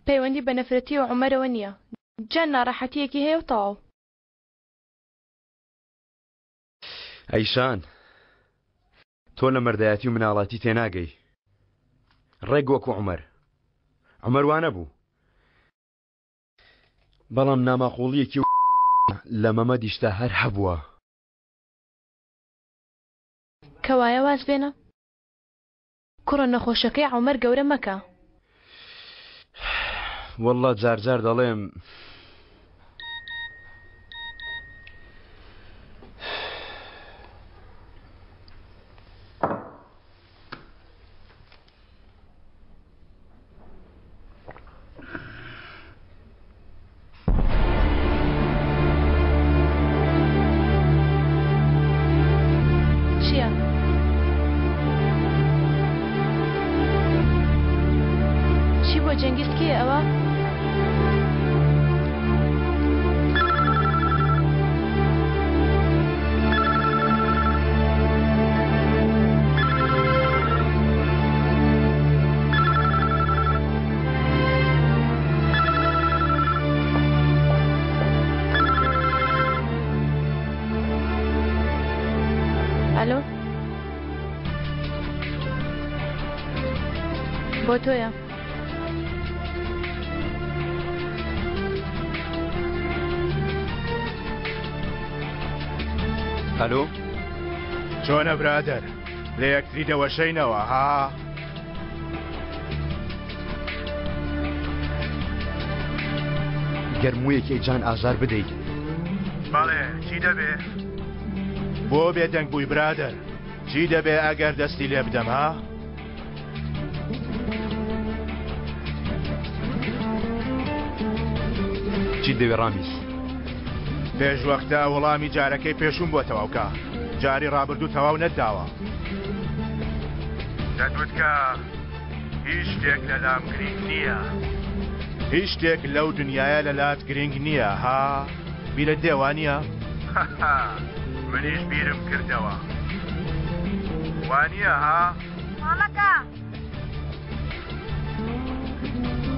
Speaker 10: پەیوەندی بە نەفرەتی و عومەرەوە نییە جان ناڕەحەتیەکی هەیە و تەواو.
Speaker 1: ئەیشان تۆ لە مەردایەتی و مناڵاتی تێناگەی ڕێک وەکو عومەر عومەر وانەبوو بەڵام ناماقوڵیەکی لە مەمەدیشتا هەر هەبووە.
Speaker 10: کەوایە واز بێنە. کوڕە نەخۆشەکەی عومەر گەورە مەکە.
Speaker 1: وەڵڵا جار جار دەڵێم.
Speaker 10: چییە؟ چی بۆ جەنگیز کێیە ئەوە؟ ئەلۆ بۆ تۆیە.
Speaker 1: ئەلۆ
Speaker 5: چۆنە برادەر لە یەکتری دەوەشەینەوە ها؟
Speaker 1: گەر موویەکی جان ئازار بدەیت.
Speaker 5: بەڵێ چی دەبێ؟ بۆ بێدەنگ بووی برادەر چی دەبێ ئەگەر دەستی لێ بدەم ها؟
Speaker 1: چیت دەوێ ڕامیز؟
Speaker 5: پێش وەختە وەڵامی جارەکەی پێشووم بۆ تەواوکە جاری ڕابردوو تەواو نەتداوە. دەتوت کە هیچ شتێک لەلام گرینگ نییە. هیچ شتێک لەو دنیایە لەلات گرینگ نییە ها؟ بیرت دێ وانییە؟ منیش بیرم کردەوە. وانییە ها؟
Speaker 4: مامەکە.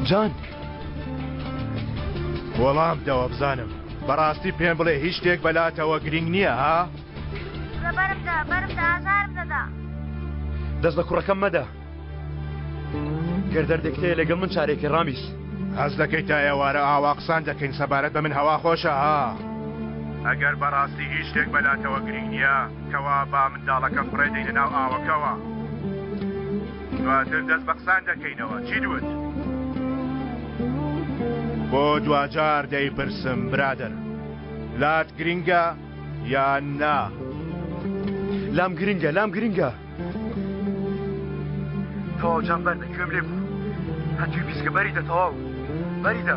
Speaker 1: جان.
Speaker 5: وەڵام بدەوە بزانم بەڕاستی پێم بڵێ هیچ شتێک بەلاتەوە گرینگ نییە ها؟
Speaker 4: کورە بەرم دە بەرم دە ئازارم دەدا.
Speaker 1: دەست بە کوڕەکەم مەدە. گەر دەردێکت هەیە لەگەڵ من چارێکی ڕامیس.
Speaker 5: هەست دەکەی تا ئێوارە ئاوا قسان دەکەین سەبارەت بە من هەوا خۆشە ها؟ ئەگەر بەڕاستی هیچ شتێک بەلاتەوە گرینگ نییە کەوا با منداڵەکە فڕێ دەینە ناو ئاوەکەوە دواتر دەست بە قسان دەکەینەوە چیت وت؟ بۆ دواجار دەیپرسم برادەر لات گرینگە یان نا؟
Speaker 1: لام گرینگە لام گرینگە. تەواو جان بەردە گوێم لێ بوو هەتوی بیسکە بەریدە تەواو بەریدە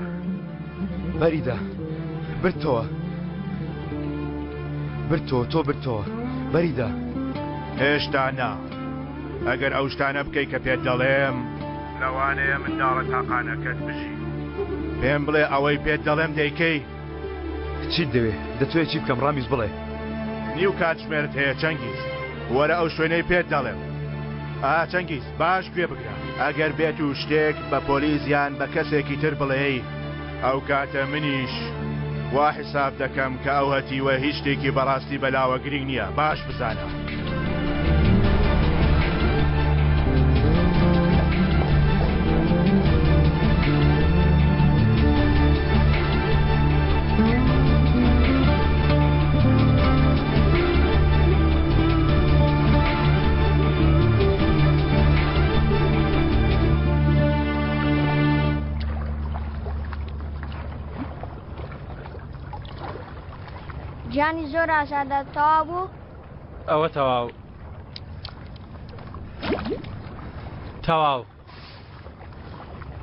Speaker 1: بەریدە بردتەوە بردتەوە تۆ بردتەوە بەریدە
Speaker 5: هێشتا نا ئەگەر ئەو شتانە بکەی کە پێت دەڵێم لەوانەیە منداڵە تاقانەکەت بژی پێم بڵێ ئەوەی پێت دەڵێم دەیکەی
Speaker 1: چیت دەوێ؟ دەتەوێ چی بکەم ڕامیز بڵێ.
Speaker 5: نیو کاتژمێرت هەیە چەنگیز. وەرە ئەو شوێنەی پێت دەڵێم. ئا چەنگیز باش گوێ بگرە. ئەگەر بێت و شتێک بە پۆلیس یان بە کەسێکی تر بڵێی ئەو کاتە منیش وا حیساب دەکەم کە ئەو هەتیوە هیچ شتێکی بەڕاستی بەلاوە گرینگ نییە باش بزانە.
Speaker 4: گیانی زۆر ئازادە تەواو بوو؟
Speaker 8: ئەوە تەواو تەواو.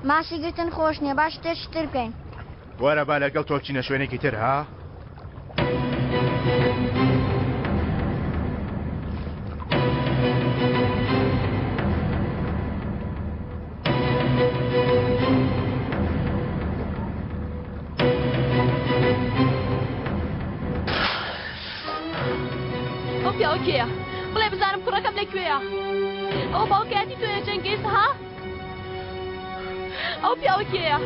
Speaker 4: ماسی گرتن خۆش نییە با شتێکی تر بکەین.
Speaker 5: وەرە با لەگەڵ تۆ بچینە شوێنێکی تر ها؟
Speaker 12: ئەو پیاوە کێیە؟ بڵێ بزانم کوڕەکەم لە کوێیە؟ ئەو باوکایەتی تۆیە جەنگیز ها؟ ئەو پیاوە کێیە؟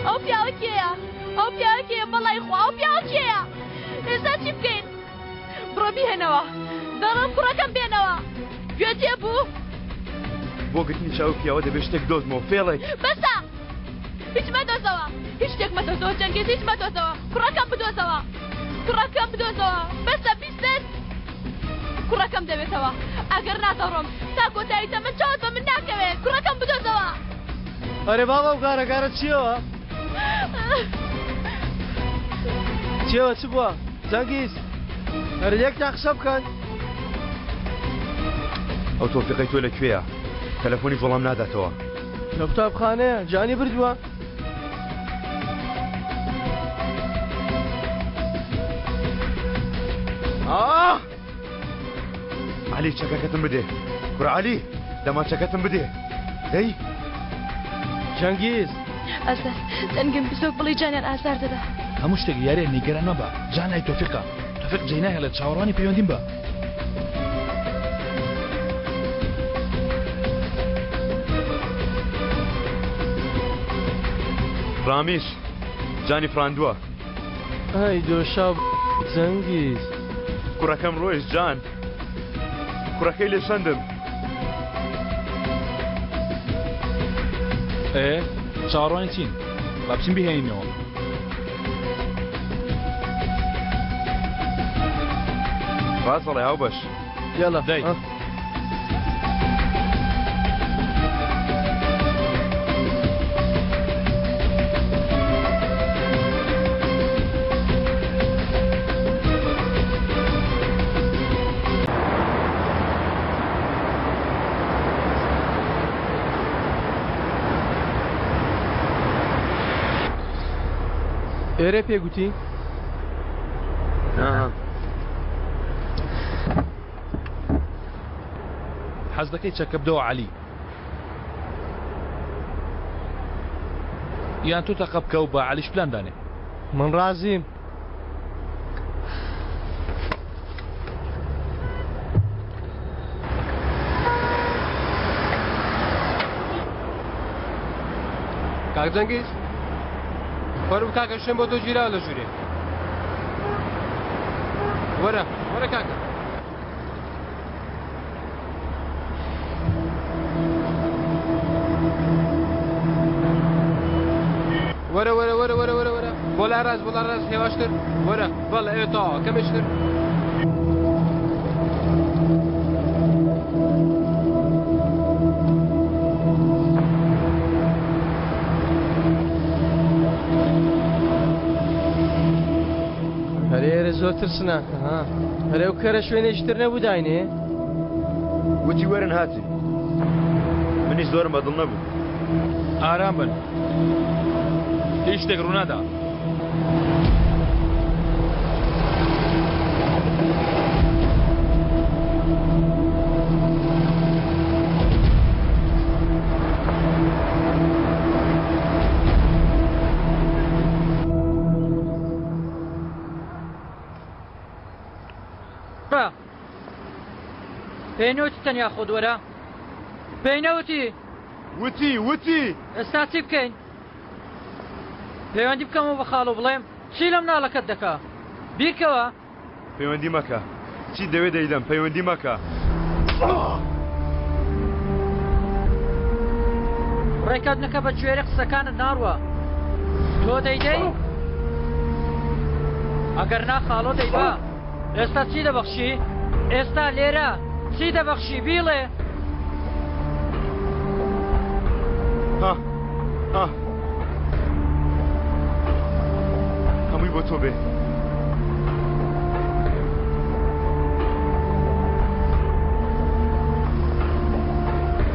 Speaker 12: ئەو پیاوە کێیە؟ ئەو پیاوە کێیە؟ بەڵای خوا ئەو پیاوە کێیە؟ ئێستا چی بکەین؟ بڕۆ بیهێنەوە دەڵێم کوڕەکەم بێنەوە گوێت لێ بوو؟
Speaker 1: بۆ گرتنی چاوی پیاوە دەبێت شتێک دۆزمەوە فێڵێک.
Speaker 12: بەسە هیچ مەدۆزەوە هیچ شتێک مەدۆزەوە جەنگیز هیچ مەدۆزەوە کوڕەکەم بدۆزەوە کوڕەکەم بدۆزەوە بەسە بیستت کوڕەکەم دەوێتەوە ئەگەر نا دەڕۆم تا کۆتایی تەمەن چاوت بە من ناکەوێت کوڕەکەم بدۆزەوە.
Speaker 11: ئەرێ بابا ئەو گارە گارە چیەوە؟ چیەوە چ بووە؟ جەنگیز ئەرێ یەکتان قسە بکەن.
Speaker 1: ئەو تۆفیقەی تۆ لە کوێیە؟ تەلەفۆنیش وەڵام ناداتەوە.
Speaker 11: لە قوتابخانەیە جانی بردووە.
Speaker 1: ئاه! عەلی چەکەکەتم بدێ. کوڕە عەلی دەمانچەکەتم بدێ. دەی.
Speaker 11: چەنگیز.
Speaker 10: ئەزەر دەنگم بزۆک بڵێی جانیان ئازار دەدا.
Speaker 7: هەموو شتێک یاریە نیگەران مەبە جان لای تۆفیقە تۆفیق جێی ناهێڵێت چاوەڕوانی پەیوەندیم بە.
Speaker 1: ڕامیز جانی فراندووە.
Speaker 11: ئای دۆشاو جەنگیز.
Speaker 1: کوڕەکەم ڕۆیشت جان کوڕەکەی لێ سەندم.
Speaker 7: ئێ چاوەڕوانی چین با بچین بیهێنینەوە.
Speaker 1: ڕاست دەڵێ هاوبەش.
Speaker 11: یالا
Speaker 7: دەی.
Speaker 11: ئێرە پێ گوتی؟
Speaker 7: حەز دەکەی چەکە بدەوە عەلی یان تۆ تەقە بکە و با عەلیش پلان دانێ.
Speaker 11: من ڕازیم.
Speaker 8: کاک جەنگیز فەرموو کاکە شوێن بۆ تۆ گیراوە لە ژوورێ وەرە وەرە کاکە. ڕاست، بۆ لای ڕاست هێواشتر. وەرە، بەڵێ، ئەوێ تەواوە، کەمێکی تر.
Speaker 11: ئەرێ ئێرە زۆر ترسناکە ها ئەرێ ئەو کەرە شوێنێکی تر نەبوو داینێ
Speaker 1: وتی وەرن هاتین منیش زۆرم بەدڵ نەبوو
Speaker 7: ئارام بن هیچ شتێک ڕوونادا.
Speaker 2: پێی نەوتی تەنیا خۆت وەرە پێی نەوتی
Speaker 1: وتی وتی
Speaker 2: ئێستا چی بکەین پەیوەندی بکەمەوە بە خاڵۆ بڵێم چی لە مناڵەکەت دەکا بیرکەوە.
Speaker 1: پەیوەندی مەکە چیت دەوێ دەیدەم پەیوەندی مەکە.
Speaker 2: ڕێکەوتنەکە بە گوێرەی قسەکانت ناڕوا تۆ دەیدەی ئەگەر نا خاڵۆ دەیبا ئێستا چی دەبەخشی ئێستا لێرە چی دەبەخشی بیڵێ
Speaker 1: ها ها هەمووی بۆ تۆ بێ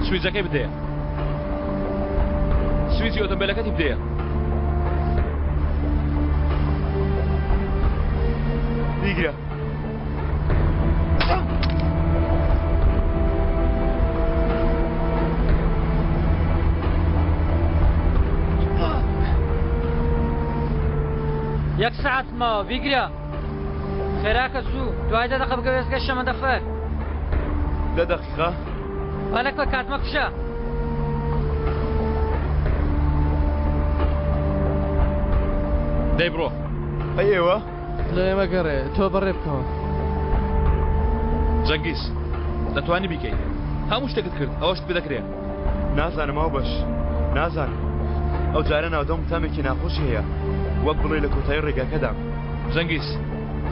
Speaker 7: سویجەکەی بدەیە سویجی ئۆتۆمبیلەکەتی بدەیە
Speaker 1: بیگرە
Speaker 2: یەک سەعات ماوە بیگرە خێراکە زوو دوای دە دەقە بگە وێستگەی شەمەندەفەر
Speaker 1: دە دەقیقە
Speaker 2: پەلەکە کات مەکوژە
Speaker 7: دەی بڕۆ
Speaker 1: ئەی ئێوە
Speaker 11: لە ئێمە گەڕێ تۆ بەڕێ بکەوە.
Speaker 7: جەنگیز دەتوانی بیکەی هەموو شتێکت کرد ئەوەشت پێ دەکرێ.
Speaker 1: نازانم هاوبەش نازانم ئەو جارە ناودەم تامێکی ناخۆشی هەیە وەک بڵێی لە کۆتایی ڕێگاکەدام.
Speaker 7: جەنگیز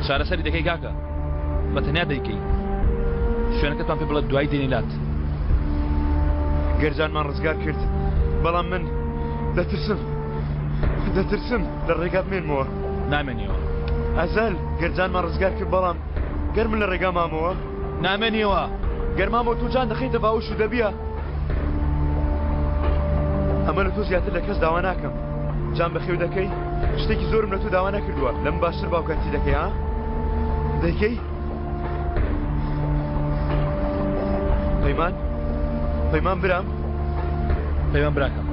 Speaker 7: چارەسەری دەکەی کاکە بە تەنیا دەیکەی شوێنەکەتمان پێ بڵێ دوای دێنی لات.
Speaker 1: گەر جانمان ڕزگار کرد بەڵام من دەترسم دەترسم لە ڕێگا بمێنمەوە.
Speaker 7: نامێنیەوە.
Speaker 1: ئەزەل، گەر جانمان ڕزگار کرد بەڵام گەر من لە ڕێگا مامەوە؟
Speaker 7: نامێنیەوە.
Speaker 1: گەر مامەوە تۆ جان دەخەیتە باوەش و دەبیە. ئەمە لە تۆ زیاتر لە کەس داوا ناکەم. جان بەخێو دەکەی؟ شتێکی زۆرم لە تۆ داوا نەکردووە. لەم باشتر باوکایەتی دەکەی ها؟ دەیکەی؟ پەیمان؟ پەیمان برام؟
Speaker 7: پەیمان براکەم.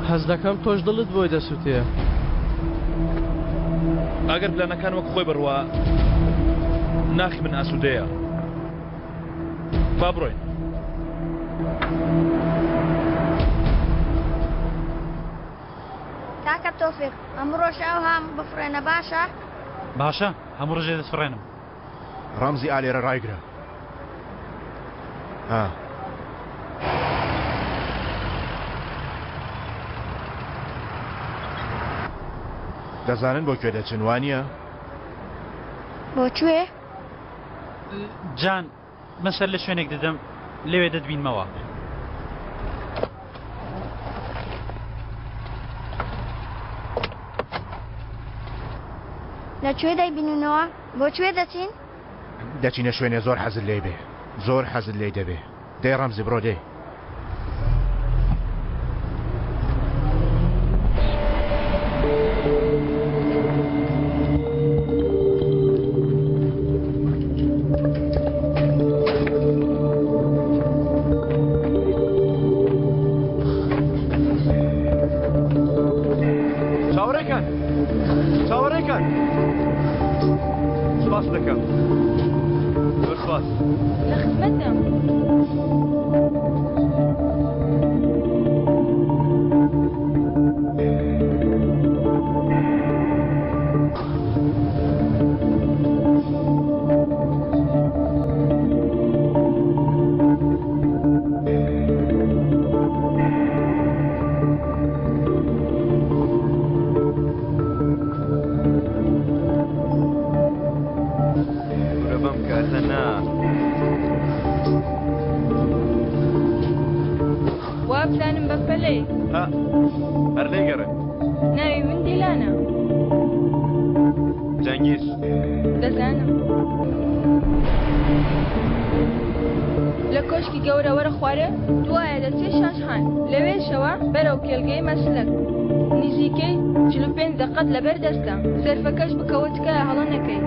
Speaker 11: حەز دەکەم تۆش دڵت بۆی دەسووتێ.
Speaker 7: ئەگەر پلانەکان وەک خۆی بڕوا ناخی من ئاسوودەیە. با بڕۆین.
Speaker 4: کاکە تۆفیق ئەمڕۆش ئەوها بفڕێنە باشە؟
Speaker 15: باشە هەموو ڕۆژێ دەتفڕێنم.
Speaker 5: ڕەمزی ئا لێرە ڕایگرە. ها. دەزانن بۆ کوێ دەچن وانییە؟
Speaker 4: بۆ کوێ؟
Speaker 15: جان من سەر لە شوێنێک دەدەم لەوێ دەتبینمەوە.
Speaker 4: لە کوێ دەیبینینەوە؟ بۆ کوێ دەچین؟
Speaker 5: دەچینە شوێنێ زۆر حەزت لێی بێ زۆر حەزت لێی دەبێ دەی ڕەمزی بڕۆ دەی.
Speaker 1: چاوەڕێکان چاوەڕێکان سپاس دەکەم زۆر سپاس
Speaker 10: لە خزمەتم.
Speaker 9: جانە.
Speaker 1: جەنگیز.
Speaker 9: دەزانم. لە کۆشکی گەورە وەرە خوارێ دوایە دەچێ شاشخان لەوێشەوە بەرەو کێلگەی مەسلەک نزیکەی 45 دەقەت لەبەر دەستە زەرفەکەش بکەوە تکایە هەڵە نەکەی.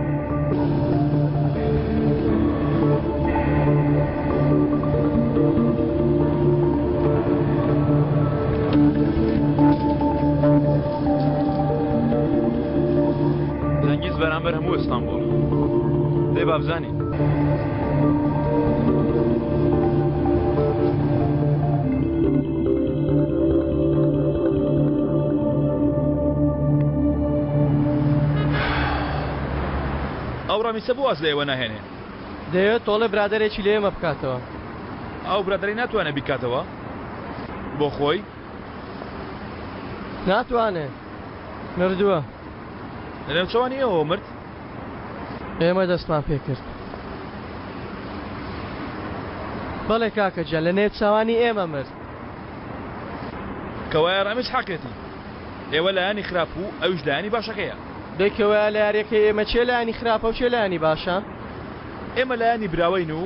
Speaker 7: جەنگیز بەرامبەر هەموو ئیستانبوڵ دەی با بزانین. ئەو ڕەمیسە بۆ واز لە ئێوە ناهێنێ؟
Speaker 11: دەیەوێت تۆڵەی برادەرێکی لە ئێمە بکاتەوە.
Speaker 7: ئەو برادەرەی ناتوانێت بیکاتەوە بۆ خۆی؟
Speaker 11: ناتوانێ مردووە.
Speaker 7: لە نێوچەوانی ئێوەوە مرد؟
Speaker 11: ئێمە دەستمان پێ کرد. بەڵێ کاکە گیان لە نێوچاوانی ئێمە مرد.
Speaker 7: کەوایە ڕامیز حەقیەتی. ئێوە لایەنی خراپ و ئەویش لایەنی باشەکەیە.
Speaker 11: دەی کەوایە لە یاریەکەی ئێمە کێ لایەنی خراپە و کێ لایەنی باشە؟
Speaker 7: ئێمە لایەنی براوەین و.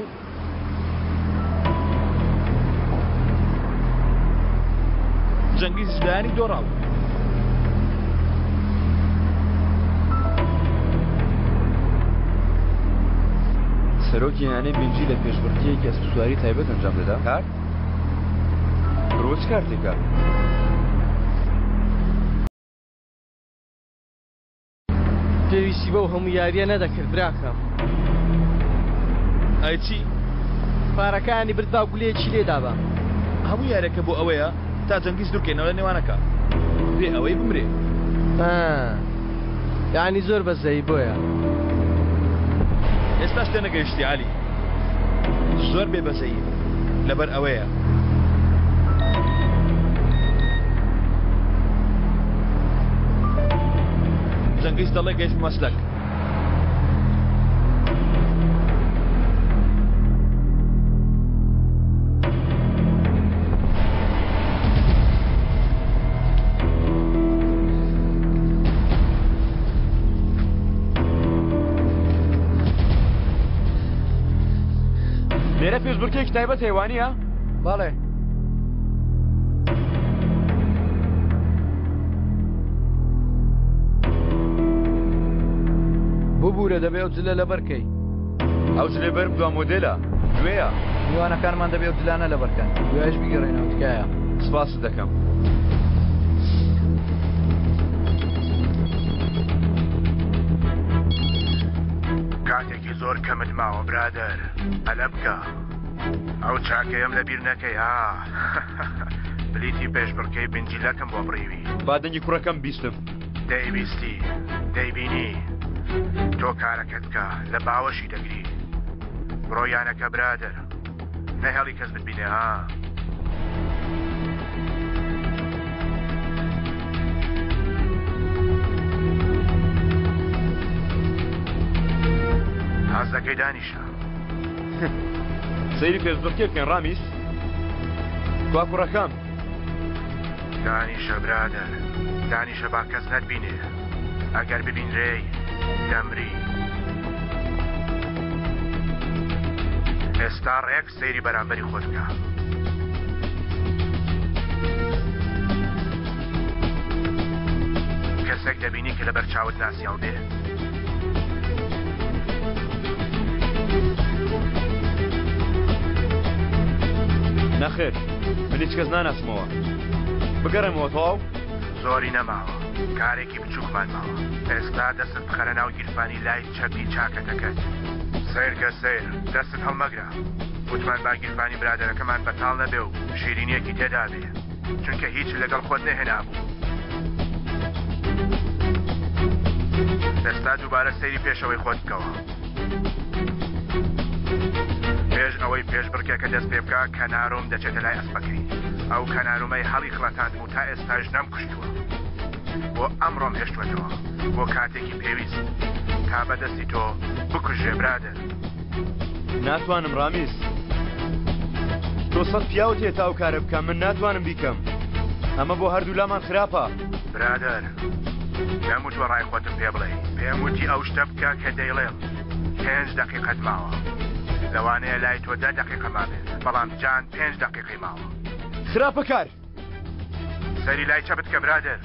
Speaker 7: جەنگیزیش لایەنی دۆڕاو.
Speaker 1: سەرۆکی یانەی بنجی لە پێشبڕکێیەکی ئەسپسواری تایبەت ئەنجام دەدا. کارت؟ بڕۆ چ کارتێکە؟
Speaker 11: پێویستی بەو هەموو یاریە نەدەکرد براکەم.
Speaker 7: ئەی چی؟
Speaker 11: پارەکانی برد با گولەیەکی لێ دابا.
Speaker 7: هەموو یاریەکە بۆ ئەوەیە تا جەنگیز دوورکەینەوە لە نێوانەکە بێ ئەوەی بمرێ.
Speaker 11: ها یانی زۆر بەزەیی بۆیە.
Speaker 7: ئێستاش تێنەگەیشتی عەلی. زۆر بێ بەزەییم لەبەر ئەوەیە. جەنگیز دەڵێ گەیشت مەسلەک.
Speaker 1: لێرە پێشبڕکێکی تایبەت هەیە وانییە؟
Speaker 13: بەڵێ. ببورە دەبێ ئەو جلە لەبەر کەی.
Speaker 1: ئەو جلەی بەرم دوا مۆدێلە، نوێیە.
Speaker 13: میوانەکانمان دەبێ ئەو جلانە لەبەر کەن. دوایش بیگەڕێنەوە تکایە.
Speaker 1: سپاست دەکەم.
Speaker 5: کاتێکی زۆر کەمت ماوە برادەر پەلە بکە ئەو چاکەیەم لەبیر نەکەی ها بلیتی پێشبڕکێی بنجیلەکەم بۆ بڕیوی.
Speaker 1: با دەنگی کوڕەکەم بیستم.
Speaker 5: دەیبیستی دەیبینی تۆ کارەکەت بکە لە باوەشی دەگری بڕۆ یانەکە برادەر نەهێڵی کەس بتبینێ ها. حەزەکەی دانیشە.
Speaker 1: سەیری پێشبڕکێ بکەین ڕامیس کوا کوڕەکەم؟
Speaker 5: دانیشە برادەر دانیشە با کەس نەتبینێ ئەگەر ببینرێی دەمری. ئێستا ڕێک سەیری بەرامبەری خۆت بکە. کەسێک دەبینی کە لەبەر چاوت ناسیاو بێ؟
Speaker 1: نەخێر من هیچ کەس ناناسمەوە. بگەڕێمەوە تەواو؟
Speaker 5: زۆری نەماوە کارێکی بچووکمان ماوە. ئێستا دەستت بخەرە ناو گیرفانی لای چەپی چاکەتەکەت. سەیرکە سەیر، دەستت هەڵمەگرە. وتمان با گیرفانی برادەرەکەمان بەتاڵ نەبێ و شیرینیەکی تێدا بێ، چونکە هیچ لەگەڵ خۆت نەهێنابوو. ئێستا دووبارە سەیری پێشەوەی خۆت بکەوە. پێش ئەوەی پێشبڕکێکە دەست پێ بکا، کەنارۆم دەچێتە لای ئەسپەکەی. ئەو کەنارۆمەی هەڵیخڵەتاندم و تا ئێستاش نەمکوشتووە. بۆ ئەمڕۆم هێشتووەتەوە، بۆ کاتێکی پێویست، تا بە دەستی تۆ بکوژرێ برادەر.
Speaker 1: ناتوانم ڕامیز. تۆ سەت پیاوت هەیە تا ئەو کارە بکە، من ناتوانم بیکەم. ئەمە بۆ هەردوولامان خراپە.
Speaker 5: برادەر. نەموتوە ڕای خۆتم پێ بڵێی، پێم وتی ئەو شتە بکە کە دەیڵێم. پێنج دەقیقەت ماوە. لەوانەیە لای تۆ دە دەقیقە مابێت، بەڵام جان پێنج دەقیقەی ماوە.
Speaker 1: خراپەکار!
Speaker 5: سەیری لای چەپت کە برادەر.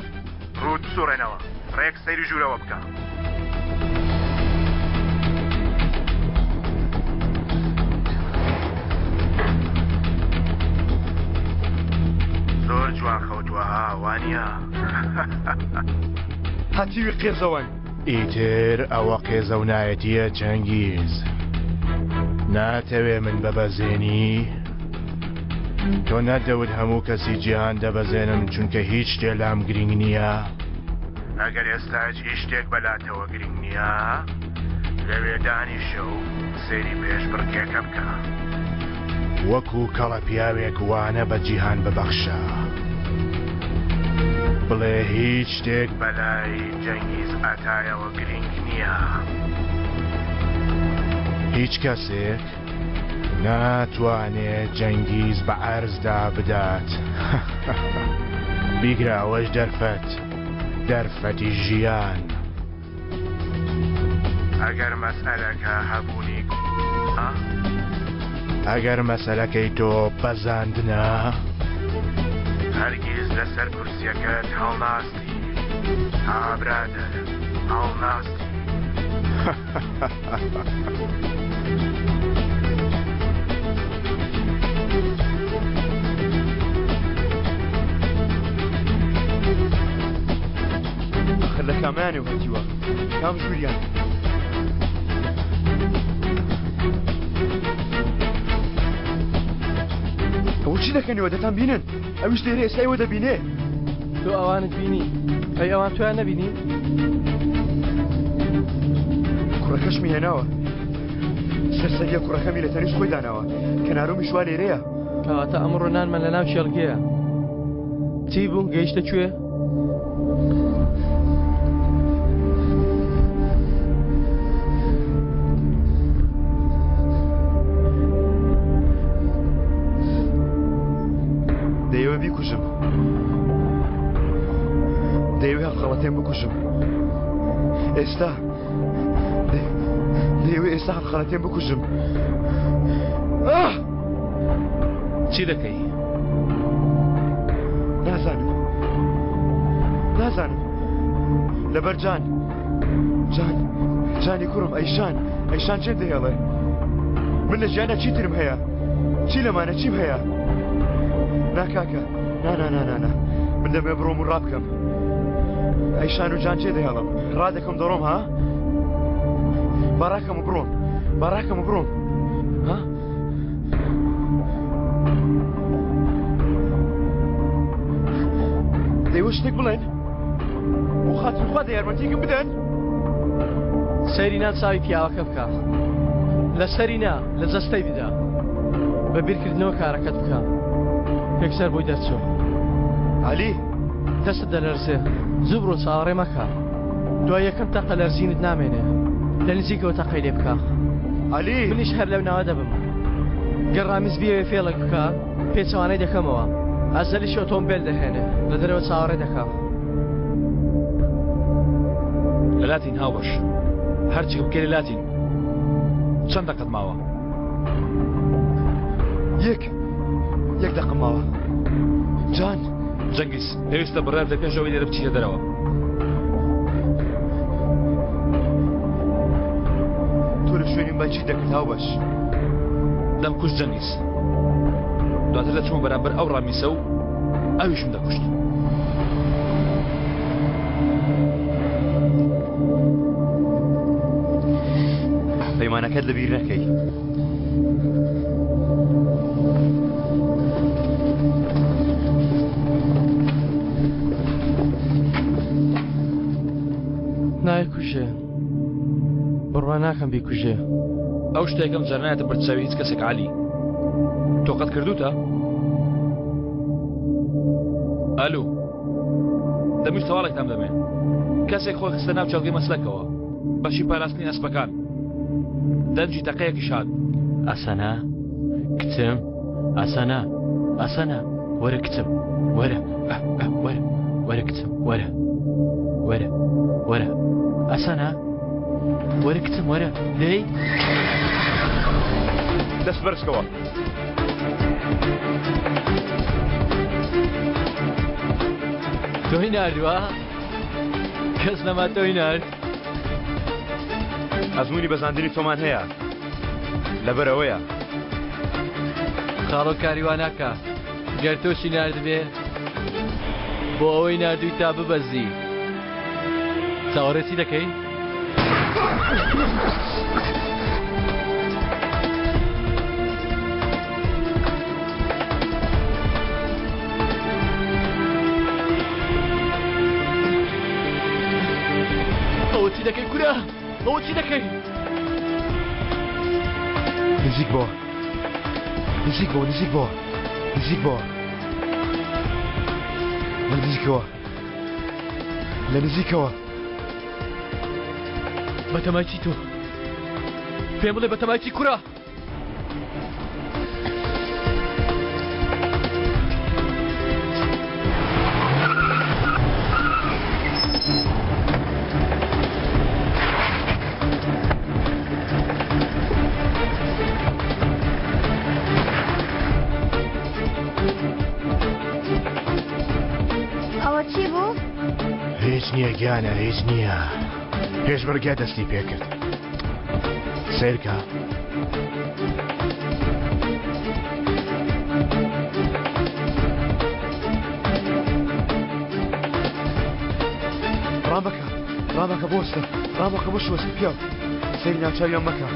Speaker 5: ڕووت بسوڕێنەوە. ڕێک سەیری ژوورەوە بکە. زۆر جوان خەوتووە ها، وانییە؟
Speaker 1: هەتیوی قێزەوەن.
Speaker 5: ئیتر ئەوە قێزەونایەتییە چەنگیز. ناتەوێ من ببەزێنی؟ تۆ نەتدەوت هەموو کەسی جیهان دەبەزێنم چونکە هیچ شتێ لام گرینگ نییە؟ ئەگەر ئێستاش هیچ شتێک بەلاتەوە گرینگ نییە، لەوێ دانیشە و سەیری پێشبڕکێکە بکە. وەکو کەڵە پیاوێک وانە بە جیهان ببەخشە. بڵێ هیچ شتێک بەلای جەنگیز ئاتایەوە گرینگ نییە. هیچ کەسێک ناتوانێ جەنگیز بە عەرزدا بدات. بیگرە ئەوەش دەرفەت، دەرفەتی ژیان. ئەگەر مەسئەلەکە هەبوونی ە؟ ئەگەر مەسەلەکەی تۆ بەزاندنە؟ هەرگیز لەسەر کورسیەکەت هەڵناستی ها برادەر هەڵناستی.
Speaker 1: ئاخر لە کامیانەوە هەتیوە کام ژووریان ئەوە چی دەکەنەوە دەتان بینن ئەویش لێرە ئێستا ئێوە دەبینێ
Speaker 11: تۆ ئەوانت بینی ئەی ئەوان تۆیان نەبینی
Speaker 1: کوڕەکەشمی هێناوە سەرسەریە کوڕەکەمی لە تەنیشت خۆی داناوە کەنارۆمیش وا لێرەیە
Speaker 11: کەواتە ئەمڕۆ نانمان لە ناو کێڵگەیە چی بوو گەیشتە کوێ؟
Speaker 1: دەیەوێ بیکوژم دەیەوێ هەڵخەڵەتێن بکوژم ئێستا دەیەوێ ئێستا هەڵخەڵەتێن بکوژم ئاه!
Speaker 7: چی دەکەی؟
Speaker 1: نازانم نازانم لەبەر جان جان جانی کوڕم ئەیشان ئەیشان چێ دەهێڵێ من لە ژیانە چی ترم هەیە چی لەمانە چیم هەیە ناکاکە نانانانانا من دەمێ بڕۆم و ڕابکەم ئەیشان و جان چێ دەهێڵم ڕادەکەم دەڕۆم ها باڕاکەم و بڕۆم باڕاکەم و بڕۆم ها دەیوە شتێک بڵێن بۆ خاتر خوا دە یارمەتیکم بدەن
Speaker 11: سەیری نان چاوی پیاوەکە بکە لە سەری نا لە جەستەی بدە بە بیرکردنەوە کارەکەت بکە یەکسەر بۆی دەرچۆ
Speaker 1: عەلی
Speaker 11: دەستت دەلەرزێ زوو بڕۆ چاوەڕێ مەکە دوای یەکەم تەقە لەرزینت نامێنێ لە نزیکەوە تەقەی لێ بکە
Speaker 1: عەلی
Speaker 11: منیش هەر لەو ناوە دەبم گەر ڕامیز بیەوێ فێڵێک بکا پێچەوانەی دەکەمەوە ئەزەلیش ئۆتۆمبێل دەهێنێ لە دەرەوە چاوەڕێ دەکا.
Speaker 7: لە لاتین هاوبەش هەرچی بکەی لە لاتین چەند دەقەت ماوە؟
Speaker 1: یەک یەک دەقم ماوە جان
Speaker 7: جەنگیز پێویستە بڕیار لە پێش ئەوەی لێرە بچیتە دەرەوە.
Speaker 1: تۆ لە شوێنیم بای چیت دەکرد هاوبەش؟
Speaker 7: دەمکوشت جەنگیز. دواتر دەچوومە بەرامبەر ئەو ڕامیسە و ئەویشم دەکوشت.
Speaker 1: پەیمانەکەت لەبیر نەکەی.
Speaker 11: نایکوژێ بڕوا ناکەم بیکوژێ.
Speaker 7: ئەو شتە یەکەم جار نایەتە بەرچاوی هیچ کەسێک عەلی تۆ قەت کردوتە؟ ئەلو دەمویست هەواڵێکتان بدەمێ کەسێک خۆی خستە ناو چێڵگەی مەسلەکەوە بەشی پاراستنی ئەسپەکان دەنگی تەقەیەکیش هات.
Speaker 16: ئاسانا کچم ئاسانا ئاسانا وەرە کچم وەرە ئه ئه وەرە وەرە کچم وەرە وەرە.
Speaker 11: وەرە ئەسەنە وەرە کچم وەرە دەی
Speaker 1: دەست بەرزکەوە.
Speaker 11: تۆی ناردووە؟ کەس نەما تۆی نارد؟
Speaker 1: ئەزمموی بەزاندنی تۆمان هەیە لەبەر ئەوەیە.
Speaker 11: خاڵۆ کاری وا ناکا گەر تۆشی ناردبێ بۆ ئەوەی ناردووی تا ببەزی چاوەڕێ چی دەکەی؟ ئەوە چی دەکەی کورە؟ ئەوە چی دەکەی؟
Speaker 1: نزیک بۆ نزیک بۆ نزیک بۆ نزیک بۆ لە نزیکەوە لە نزیکەوە
Speaker 11: بەتەمای چی تۆ پێم بڵێ بەتەمای چی کورە؟
Speaker 4: ئەوە چی بوو؟
Speaker 5: هیچ نییە گیانە هیچ نییە پێشبڕگە دەستی پێکرد سەیرکە.
Speaker 1: ڕامەکە ڕامەکە بۆستە ڕامەکە بۆ شوەستە پیاو سەیری ناوچاویان مەکە.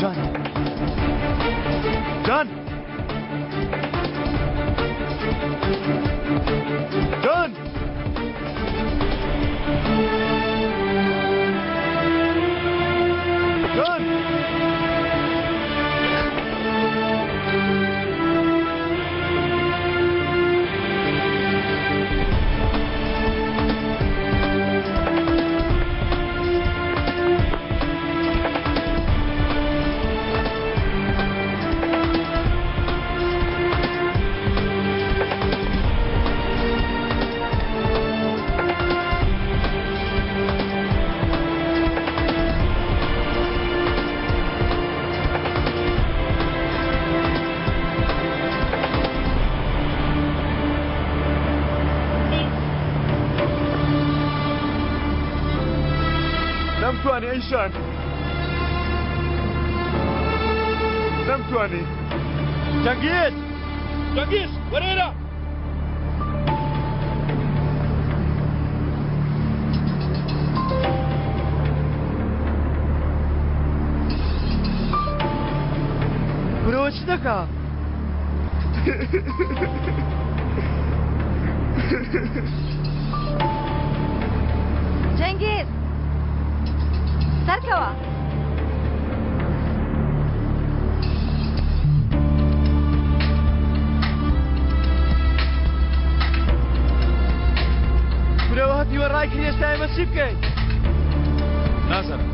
Speaker 1: جان جان جان جان نەمتوانی ئەیشان نەمتوانی
Speaker 8: جەنگیز جەنگیز وەرێرە
Speaker 11: کورەوە چ دەکا؟
Speaker 3: جەنگیز سەرکەوە.
Speaker 11: کورەوە هەتیوە ڕایکرد ئێستا ئێمە چی بکەین؟
Speaker 7: نازانم.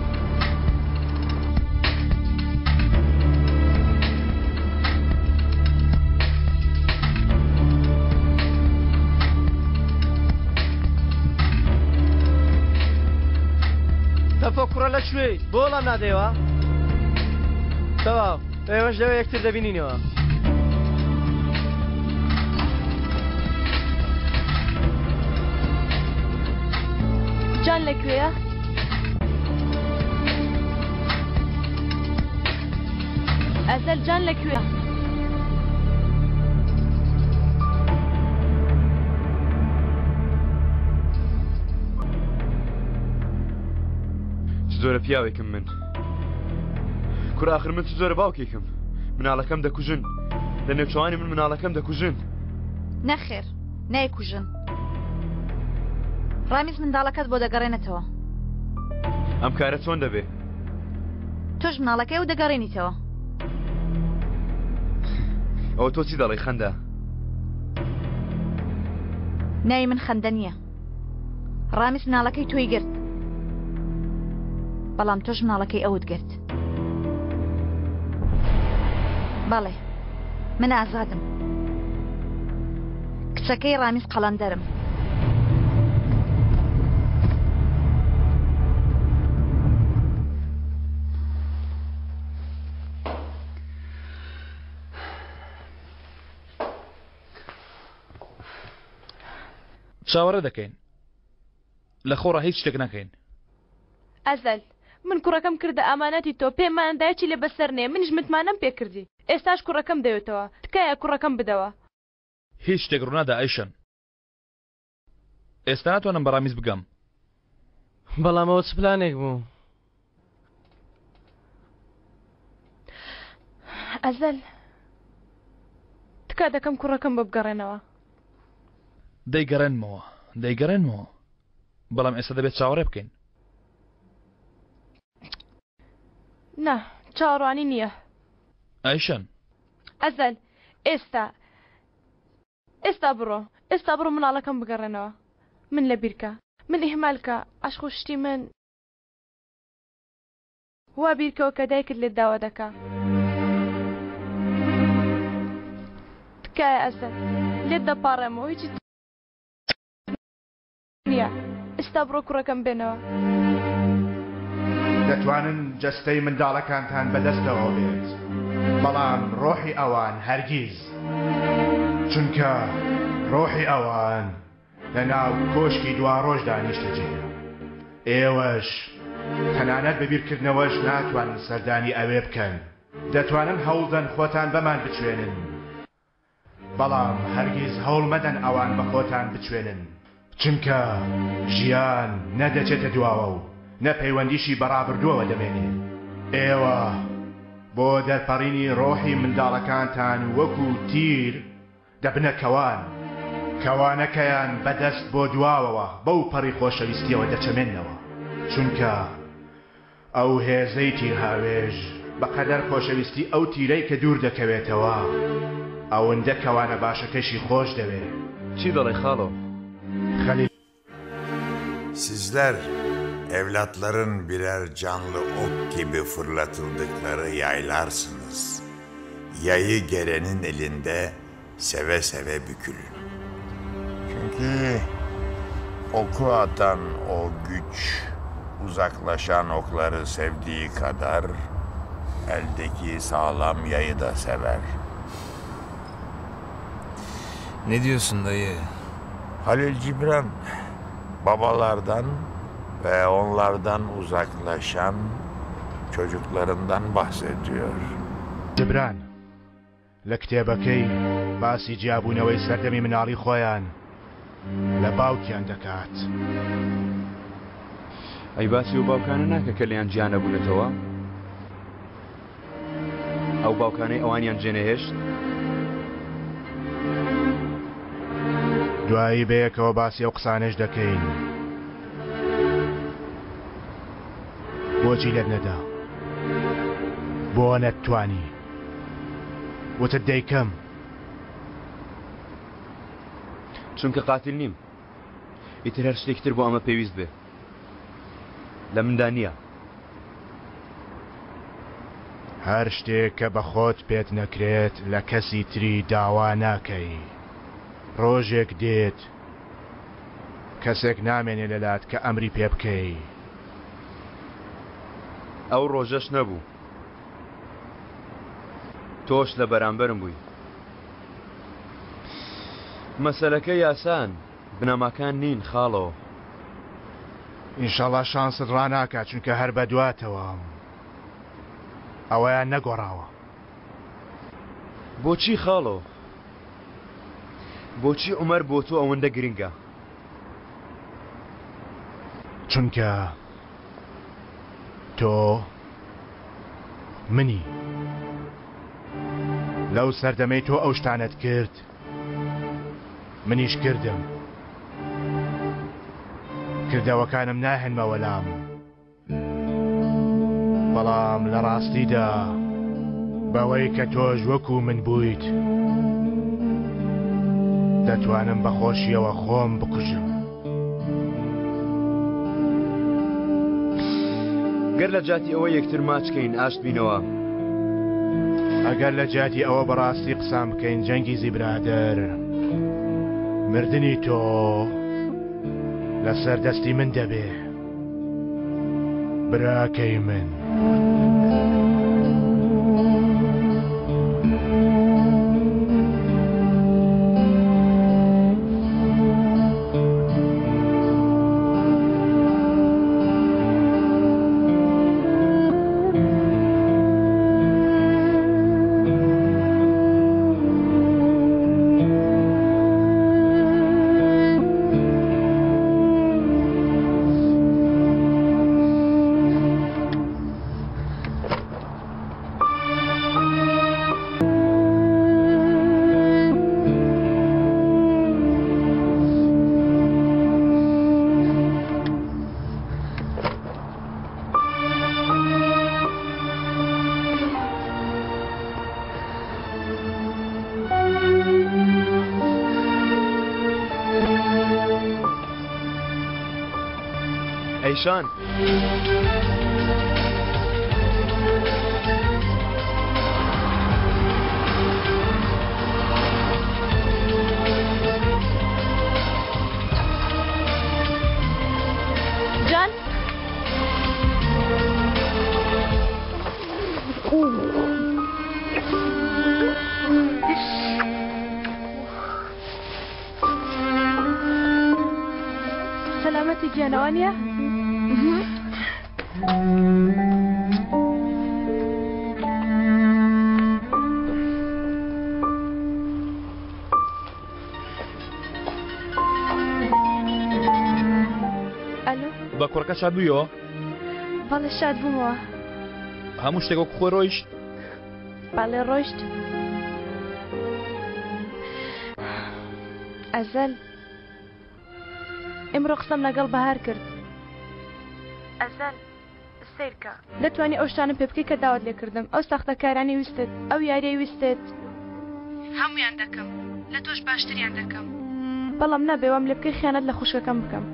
Speaker 11: تەفۆ کوڕە لە کوێی بۆ وەڵام نادەیەوە تەواو ئێوەش لەوێ یەکتر دەبینینەوە.
Speaker 12: جان لەکوێیە؟ ئەزەل جان لەکوێیە؟
Speaker 1: چ جۆرە پیاوێکم من کورە ئاخر من چ جۆرە باوکێکم مناڵەکەم دەکوژن لە نێوچەوانی من مناڵەکەم دەکوژن
Speaker 3: نەخێر نایکوژن ڕامیز منداڵەکەت بۆ دەگەڕێنێتەوە
Speaker 1: ئەم کارە چۆن دەبێ
Speaker 3: تۆش مناڵەکەی و دەگەڕێنیتەوە
Speaker 1: ئەوە تۆ چی دەڵێی خەندە
Speaker 3: ناوی من خەندە نییە ڕامیز مناڵەکەی تۆی گرت بەڵام تۆش مناڵەکەی ئەوت گرت بەڵێ. من ئازادم. کچەکەی ڕامیز قەڵەندەرم.
Speaker 7: چاوەڕێ دەکەین لە خۆڕا هیچ شتێک نەکەین.
Speaker 10: ئەزەل، من کوڕەکەم کردە ئامانەتی تۆ، پێمان دا چی لێ بەسەر نێ، منیش متمانەم پێ کردی، ئێستاش کوڕەکەم دەوێتەوە، تکایە کوڕەکەم بدەوە.
Speaker 7: هیچ شتێک ڕوونادا ئەیشەن، ئێستا ناتوانم بە ڕامیز بگەم.
Speaker 11: بەڵام ئەوە چ پلانێک بوو؟
Speaker 10: ئەزەل، تکا دەکەم کوڕەکەم بۆ بگەڕێنەوە.
Speaker 7: دەیگەڕێنمەوە، دەیگەڕێنمەوە. بەڵام ئێستا دەبێت چاوەڕێ بکەین.
Speaker 10: نا، چاوەڕوانی نییە.
Speaker 7: ئایشەن.
Speaker 10: ئەزەل، ئێستا، ئێستا بڕۆ، ئێستا بڕۆ مناڵەکەم بگەڕێنەوە. من لەبیرکە. من ئیهمال کە، عەشق و شتی من. وا بیرکەوە کە دایکت لێت داوا دەکا. تکایە ئەزەل، لێت دەپاڕێمەوە هیچی نییە. ئێستا بڕۆ کوڕەکەم بێنەوە.
Speaker 5: دەتوانن جەستەی منداڵەکانتان بەدەستەوە بێت، بەڵام ڕۆحی ئەوان هەرگیز، چونکە ڕۆحی ئەوان لەناو کۆشکی دواڕۆژدا نیشتەجێیە. ئێوەش تەنانەت بە بیرکردنەوەش ناتوانن سەردانی ئەوێ بکەن. دەتوانن هەوڵدەن خۆتان بەمان بچوێنن، بەڵام هەرگیز هەوڵ مەدەن ئەوان بە خۆتان بچوێنن، چونکە ژیان نە دەچێتە دواوە و نە پەیوەندیشی بە ڕابردووەوە دەمێنێ. ئێوە بۆ دەرپەڕینی ڕۆحی منداڵەکانتان وەکو تیر دەبنە کەوان، کەوانەکەیان بە دەست بۆ دواوەوە بەو پەڕی خۆشەویستیەوە دەچەمێننەوە، چونکە ئەو هێزەی تیرهاوێژ بە قەدەر خۆشەویستی ئەو تیرەی کە دوور دەکەوێتەوە، ئەوندە کەوانە باشەکەشی خۆش دەوێ.
Speaker 1: چی دەڵێی خاڵۆ؟
Speaker 5: خەلیل.
Speaker 17: Sizler evlatların birer canlı ok gibi fırlatıldıkları yaylarsınız. Yayı gelenin elinde seve seve bükülün. Çünkü oku atan o güç uzaklaşan okları sevdiği kadar eldeki sağlam yayı da sever.
Speaker 18: Ne diyorsun dayı?
Speaker 17: Halil Cibran babalardan ve onlardan uzaklaşan çocuklarından bahsediyor.
Speaker 5: جبران لە کتێبەکەی باسی جیابوونەوەی سەردەمی مناڵی خۆیان لە باوکیان دەکات.
Speaker 1: ئەی باسی ئەو باوکانە ناکە کە لێیان جیا نەبوونەتەوە؟ ئەو باوکانەی ئەوانیان جێنەهێشت؟
Speaker 5: دوایی بەیەکەوە باسی ئەو قسانەش دەکەین. بۆچی لێت نەدا؟ بۆ نەتتوانی؟ وتت دەیکەم.
Speaker 1: چونکە قاتیل نیم. ئیتر هەر شتێکی تر بۆ ئەمە پێویست بێ لە مندا نییە.
Speaker 5: هەر شتێک کە بە خۆت پێت نەکرێت لە کەسی تری داوا ناکەی. ڕۆژێک دێت کەسێک نامێنێ لەلات کە ئەمری پێ بکەی.
Speaker 1: ئەو ڕۆژەش نەبوو تۆش لە بەرامبەرم بووی. مەسەلەکە یاسان بنەماکان نین خاڵۆ.
Speaker 5: ئینشەڵا شانست ڕاناکا چونکە هەر بەدواتەوەم ئەوەیان نەگۆڕاوە.
Speaker 1: بۆچی خاڵۆ؟ بۆچی عومەر بۆ تۆ ئەوەندە گرنگە؟
Speaker 5: چونکە تۆ منی. لەو سەردەمەی تۆ ئەو شتانەت کرد منیش کردم. کردەوەکانم ناهێنمە وەلام. بەڵام لە ڕاستیدا بەوەی کە تۆش وەکو من بوویت دەتوانم بە خۆشیەوە خۆم بکوژم.
Speaker 1: گەر لە جاتی ئەوە یەکتر ماچ کەین ئاشت بینەوە.
Speaker 5: ئەگەر لە جیاتی ئەوە بەڕاستی قسان بکەین جەنگیزی برادەر مردنی تۆ لەسەر دەستی من دەبێ براکەی من.
Speaker 1: ئەیشان.
Speaker 10: جان سەلامەتی گیانەوە نییە؟ ئەلۆ
Speaker 7: بە کوڕەکە شاد بوویەوە؟
Speaker 10: بەڵێ شاد بوومەوە.
Speaker 7: هەموو شتێک وەک خۆی ڕۆیشت؟
Speaker 10: بەڵێ ڕۆیشت. ئەزەل ئیمڕۆ قسەم لەگەڵ بەهار کرد. ئەزەل سەیرکە دەتوانی ئەو شتانەم پێ بکەی کە داوات لێ کردم ئەو ساختەکارانەی ویستت ئەو یاریەی ویستت هەموویان دەکەم لە تۆش باشتریان دەکەم بەڵام نابێ وام لێ بکەی خیانەت لە خوشکەکەم بکەم.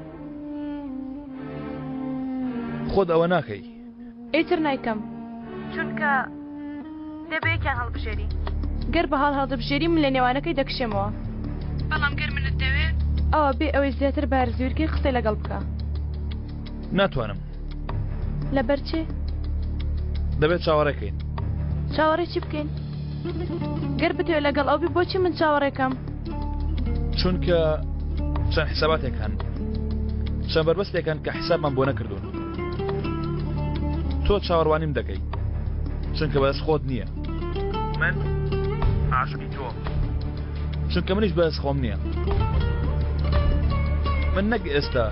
Speaker 7: خۆت ئەوە ناکەی.
Speaker 10: ئیتر نایکەم چونکە دەبێ یەکیان هەڵبژێری گەر بەهاڵ هەڵدەبژێری من لە نێوانەکەی دەکشێمەوە بەڵام گەر منت دەوێ ئەوا بێ ئەوەی زیاتر بارزویرکەی قسەی لەگەڵ بکە.
Speaker 7: ناتوانم.
Speaker 10: لەبەر چی؟
Speaker 7: دەبێت چاوەڕێ کەین.
Speaker 10: چاوەڕێی چی بکەین؟ گەر بتەوێت لەگەڵ ئەو بی بۆچی من چاوەڕێکەم؟
Speaker 7: چونکە چەند حساباتێک هەن چەند بەربەستێک هەن کە حسابمان بۆ نەکردوون تۆ چاوەڕوانیم دەکەی چونکە بەدەست خۆت نییە من عاشقی تۆ چونکە منیش بەدەست خۆم نییە من نەک ئێستا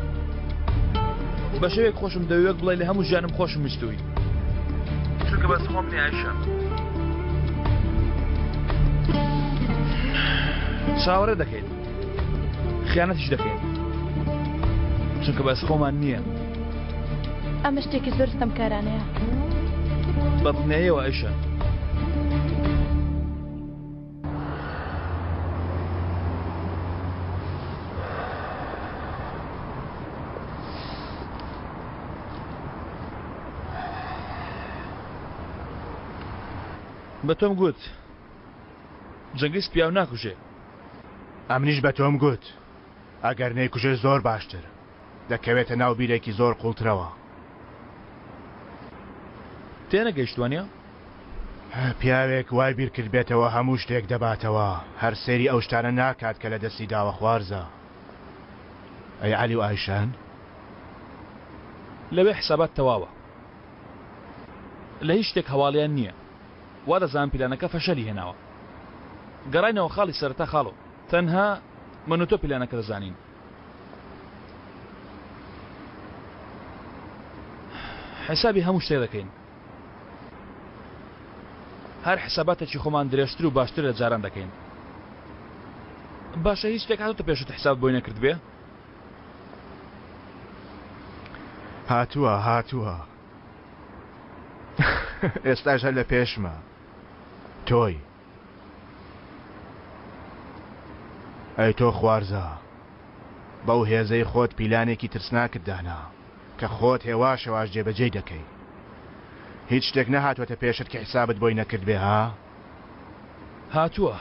Speaker 7: بە شێوەیەک خۆشم دەوێت بڵێ لە هەموو ژیانم خۆشم ویستووی چونکە بەس خۆم نییە ئایشە چاوەڕێ دەکەین خیانەتیش دەکەین چونکە بەس خۆمان نییە
Speaker 10: ئەمە شتێکی زۆر ستەمکارانەیە
Speaker 7: بەدڵنیاییەوە ئایشە بە تۆم گوت جەنگیز پیاو ناکوژێ.
Speaker 5: ئەمنیش بە تۆم گوت ئەگەر نەیکوژێ زۆر باشتر دەکەوێتە ناو بیرێکی زۆر قوڵترەوە.
Speaker 7: تێنەگەیشت وانیە؟
Speaker 5: پیاوێک وای بیر کردبێتەوە هەموو شتێک دەباتەوە هەر سەیری ئەو شتانە ناکات کە لە دەستی داوە خوارزە. ئەی عەلی و ئایشان؟
Speaker 7: لەوێ حسابات تەواوە لە هیچ شتێک هەواڵیان نییە وا دەزانم پیلانەکە فەشەلی هێناوە گەڕاینەوە خاڵی سەرەتا خاڵۆ تەنها من و تۆ پیلانەکە دەزانین حسابی هەموو شتێک دەکەین هەر حساباتێکی خۆمان درێژتر و باشتر لە جاران دەکەین باشە هیچ شتێک هاتۆتە پێشت حساب بۆی نەکردبێ
Speaker 5: هاتووە هاتووە ئێستاش هەر لە پێشمە تۆی ئەی تۆ خوارزا بەو هێزەی خۆت پیلانێکی ترسناکت دانا کە خۆت هێواش هێواش جێبەجێی دەکەی هیچ شتێک نەهاتوەتە پێشت کە حیسابت بۆی نەکردبێ ها؟
Speaker 7: هاتووە.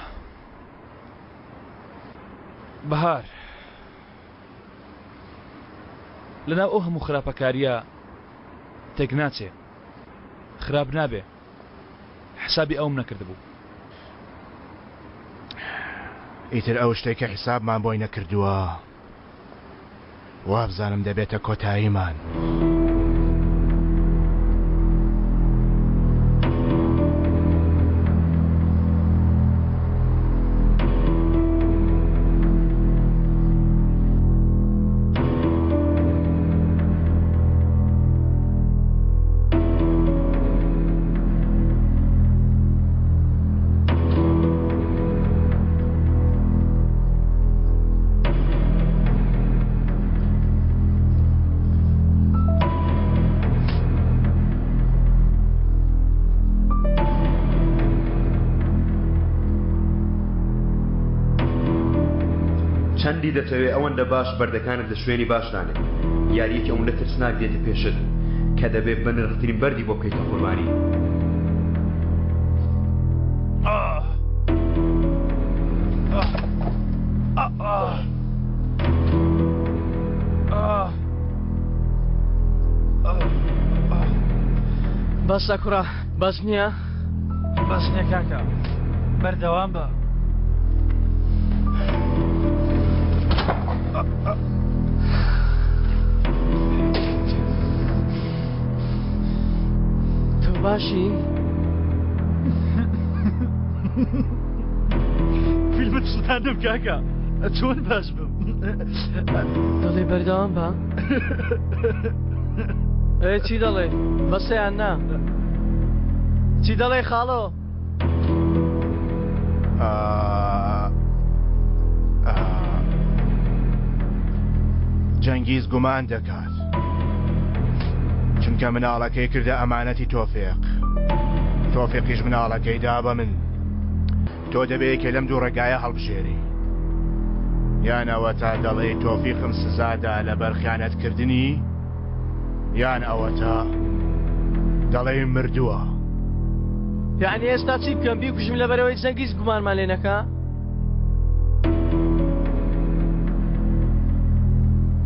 Speaker 7: بەهار. لەناو ئەو هەموو خراپەکارییە تێک ناچێ. خراپ نابێ. حسابی ئەوم نەکردبوو.
Speaker 5: ئیتر ئەو شتەی کە حیسابمان بۆی نەکردووە وابزانم دەبێتە کۆتاییمان.
Speaker 1: چەندی دەتەوێ ئەوەندە باش بەردەکانت لە شوێنی باش دانێ یاریەکی ئەوەندە ترسناک دێتە پێشت کە دەبێ بەنرخترین بەردی بۆ بکەیتە قوربانی.
Speaker 11: بەسە کوڕە بەس نییە؟
Speaker 15: بەس نییە کاکە بەردەوام بە.
Speaker 11: تۆ باشی؟
Speaker 15: فیلمت سوتاندم کاکە چۆن باش بم
Speaker 11: دەڵێ بەردەوام بە ئێ چی دەڵێ بەسەیان نا چی دەڵێ خاڵۆ
Speaker 5: جەنگیز گومان دەکات چونکە مناڵەکەی کردە ئەمانەتی تۆفێق تۆفێقیش مناڵەکەی دا بە من تۆ دەبێ یەکێ لەم دوو ڕێگایە هەڵبژێری یان ئەوەتا دەڵێی تۆفیقم سزادا لەبەر خیانەتکردنی یان ئەوەتا دەڵێی مردووە.
Speaker 11: یەعنی ئێستا چی بکەم بیکوژم لەبەرئەوەی جەنگیز گومانمان لێ نەکا؟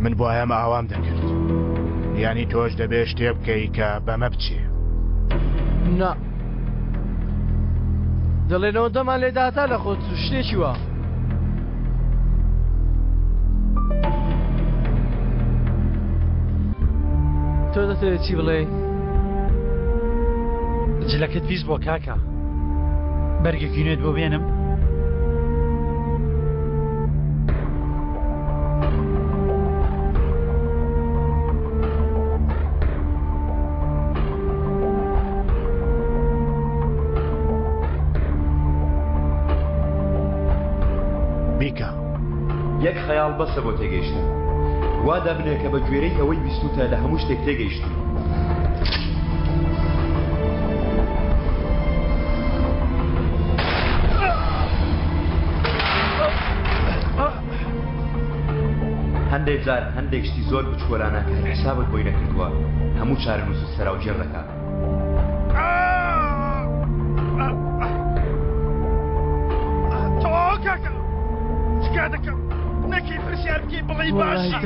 Speaker 5: من بوایەم ئاوام دەکرد. یانی تۆش دەبێ شتێ بکەی کە بەمە بچێ.
Speaker 11: نا. دەڵێنەوە دەمان لێ داتا لە خۆت شتێکی وا. تۆ دەتەوێت چی بڵێی؟
Speaker 15: جلەکەت پیس بۆ کاکە بەرگێکی نوێت بۆ بێنم؟
Speaker 5: بیکە.
Speaker 1: یەک خەیاڵ بەسە بۆ تێگەیشتن. وا دابنێ کە بە گوێرەی ئەوەی بیستووتە لە هەموو شتێک تێگەیشتووی. هەندێک جار هەندێک شتی زۆر بچکۆلانە کە هەر حسابت بۆی نەکردووە هەموو چارەنووست سەراوگێڕ دەکات.
Speaker 15: تەواو کاکە تکا دەکەم نەکەی پرسیار بکەی بڵێی باشی.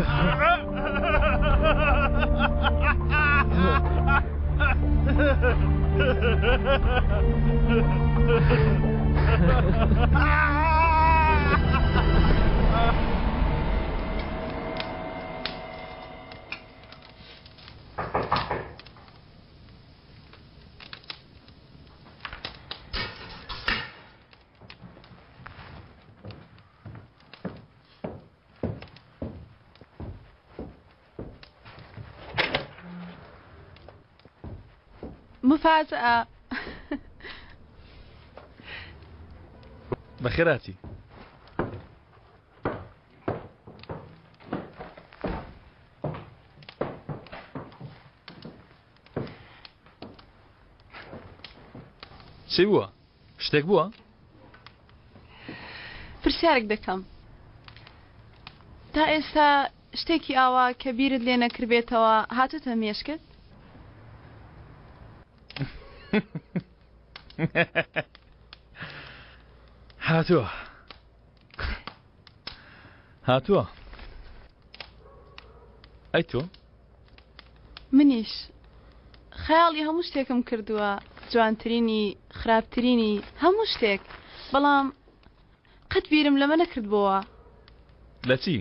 Speaker 9: مفاجأة
Speaker 7: بەخێرهاتی. چی بووە؟ شتێک بووە؟
Speaker 9: پرسیارێک دەکەم تا ئێستا شتێکی ئاوا کە بیرت لێ نەکردبێتەوە هاتۆتە مێشکت؟
Speaker 7: هاتووە هاتووە ئەی تۆ؟
Speaker 9: منیش خەیاڵی هەموو شتێکم کردووە جوانترینی خراپترینی هەموو شتێک بەڵام قەت بیرم لەمە نەکردبۆوە.
Speaker 7: لە چی؟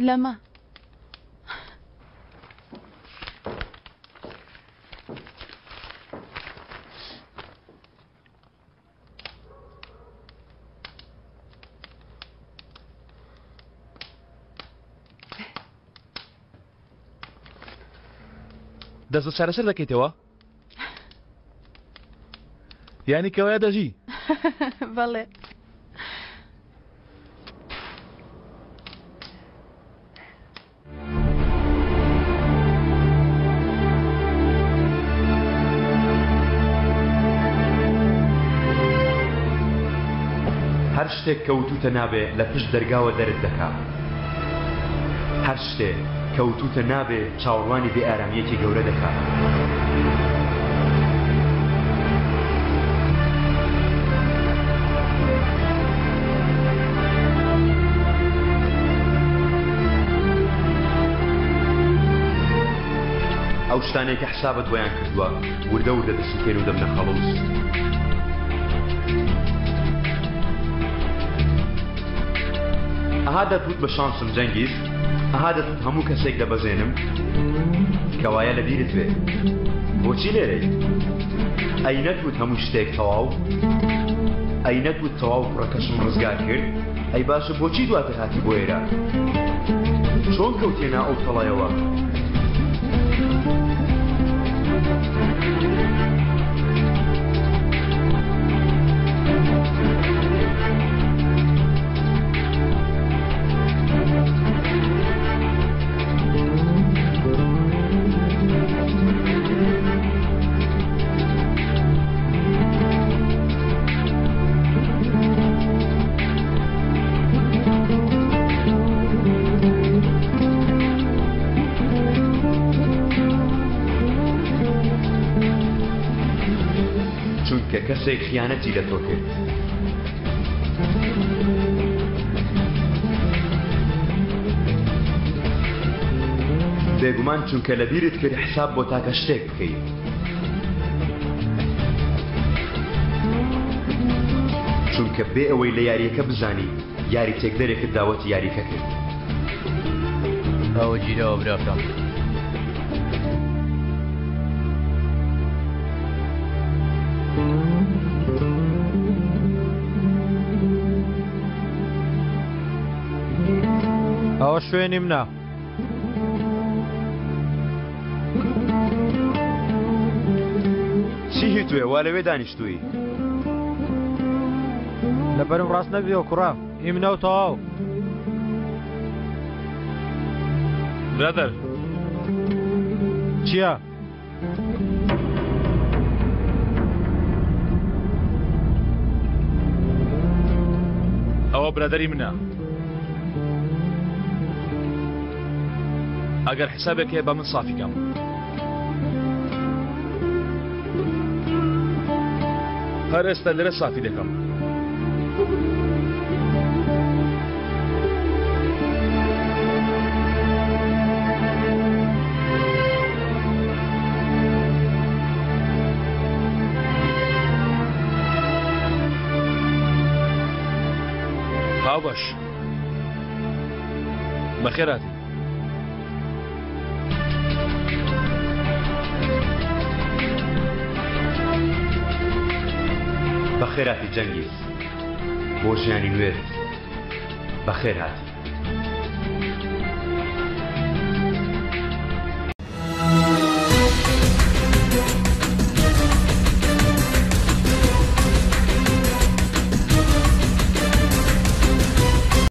Speaker 9: لەمە.
Speaker 7: دەست بە چارەسەر دەکەیتەوە؟ یانی کەوایە دەژی؟
Speaker 9: بەڵێ.
Speaker 1: هەر شتێک کە وتوتە نابێ لە پشت دەرگاوە دەرت دەکا. هەر شتێ کە وتوتە نابێ چاوەڕوانی بێ ئارامییەکی گەورە دەکا. ئەو شتانەی کە حسابت بۆیان کردووە وردە وردە دەسوتێن و دەبنە خەڵوز. ئەها دەتوت بە شانسم جەنگیز؟ ئەها دەتوت هەموو کەسێک دەبەزێنم؟ کەوایە لە بیرت بێ. بۆچی لێرەی؟ ئەی نەتوت هەموو شتێک تەواو؟ ئەی نەتوت تەواو کوڕەکەشم ڕزگار کرد؟ ئەی باشە بۆچی دواتر هاتی بۆ ئێرە؟ چۆن کەوتیە ناو ئەو تەڵەیەوە؟ چونکە کەسێک خیانەتی لە تۆ کرد. بێگومان چونکە لەبیرت کرد حساب بۆ تاکە شتێک بکەیت. چونکە بێ ئەوەی لە یارییەکە بزانی یاری تێکدەرێکت داوەتی یاریکە کرد.
Speaker 13: ئەوە گیراوە براکەم.
Speaker 16: ئەوە شوێنی منە.
Speaker 1: چی هی توێ وا لەوێ دانیشتووی؟
Speaker 16: لەبەرم ڕاست نەبیەوە کوڕە هی منە و تەواو.
Speaker 7: برادەر
Speaker 16: چییە؟
Speaker 7: ئەوە برادەری منە ئەگەر حسابێک هەیە بە من سافی کەم هەر ئێستا لێرە سافی دەکەم هاوبەش بەخێراتی
Speaker 1: بەخێرهاتی جەنگیز بۆ ژیانی نوێت بەخێرهاتی.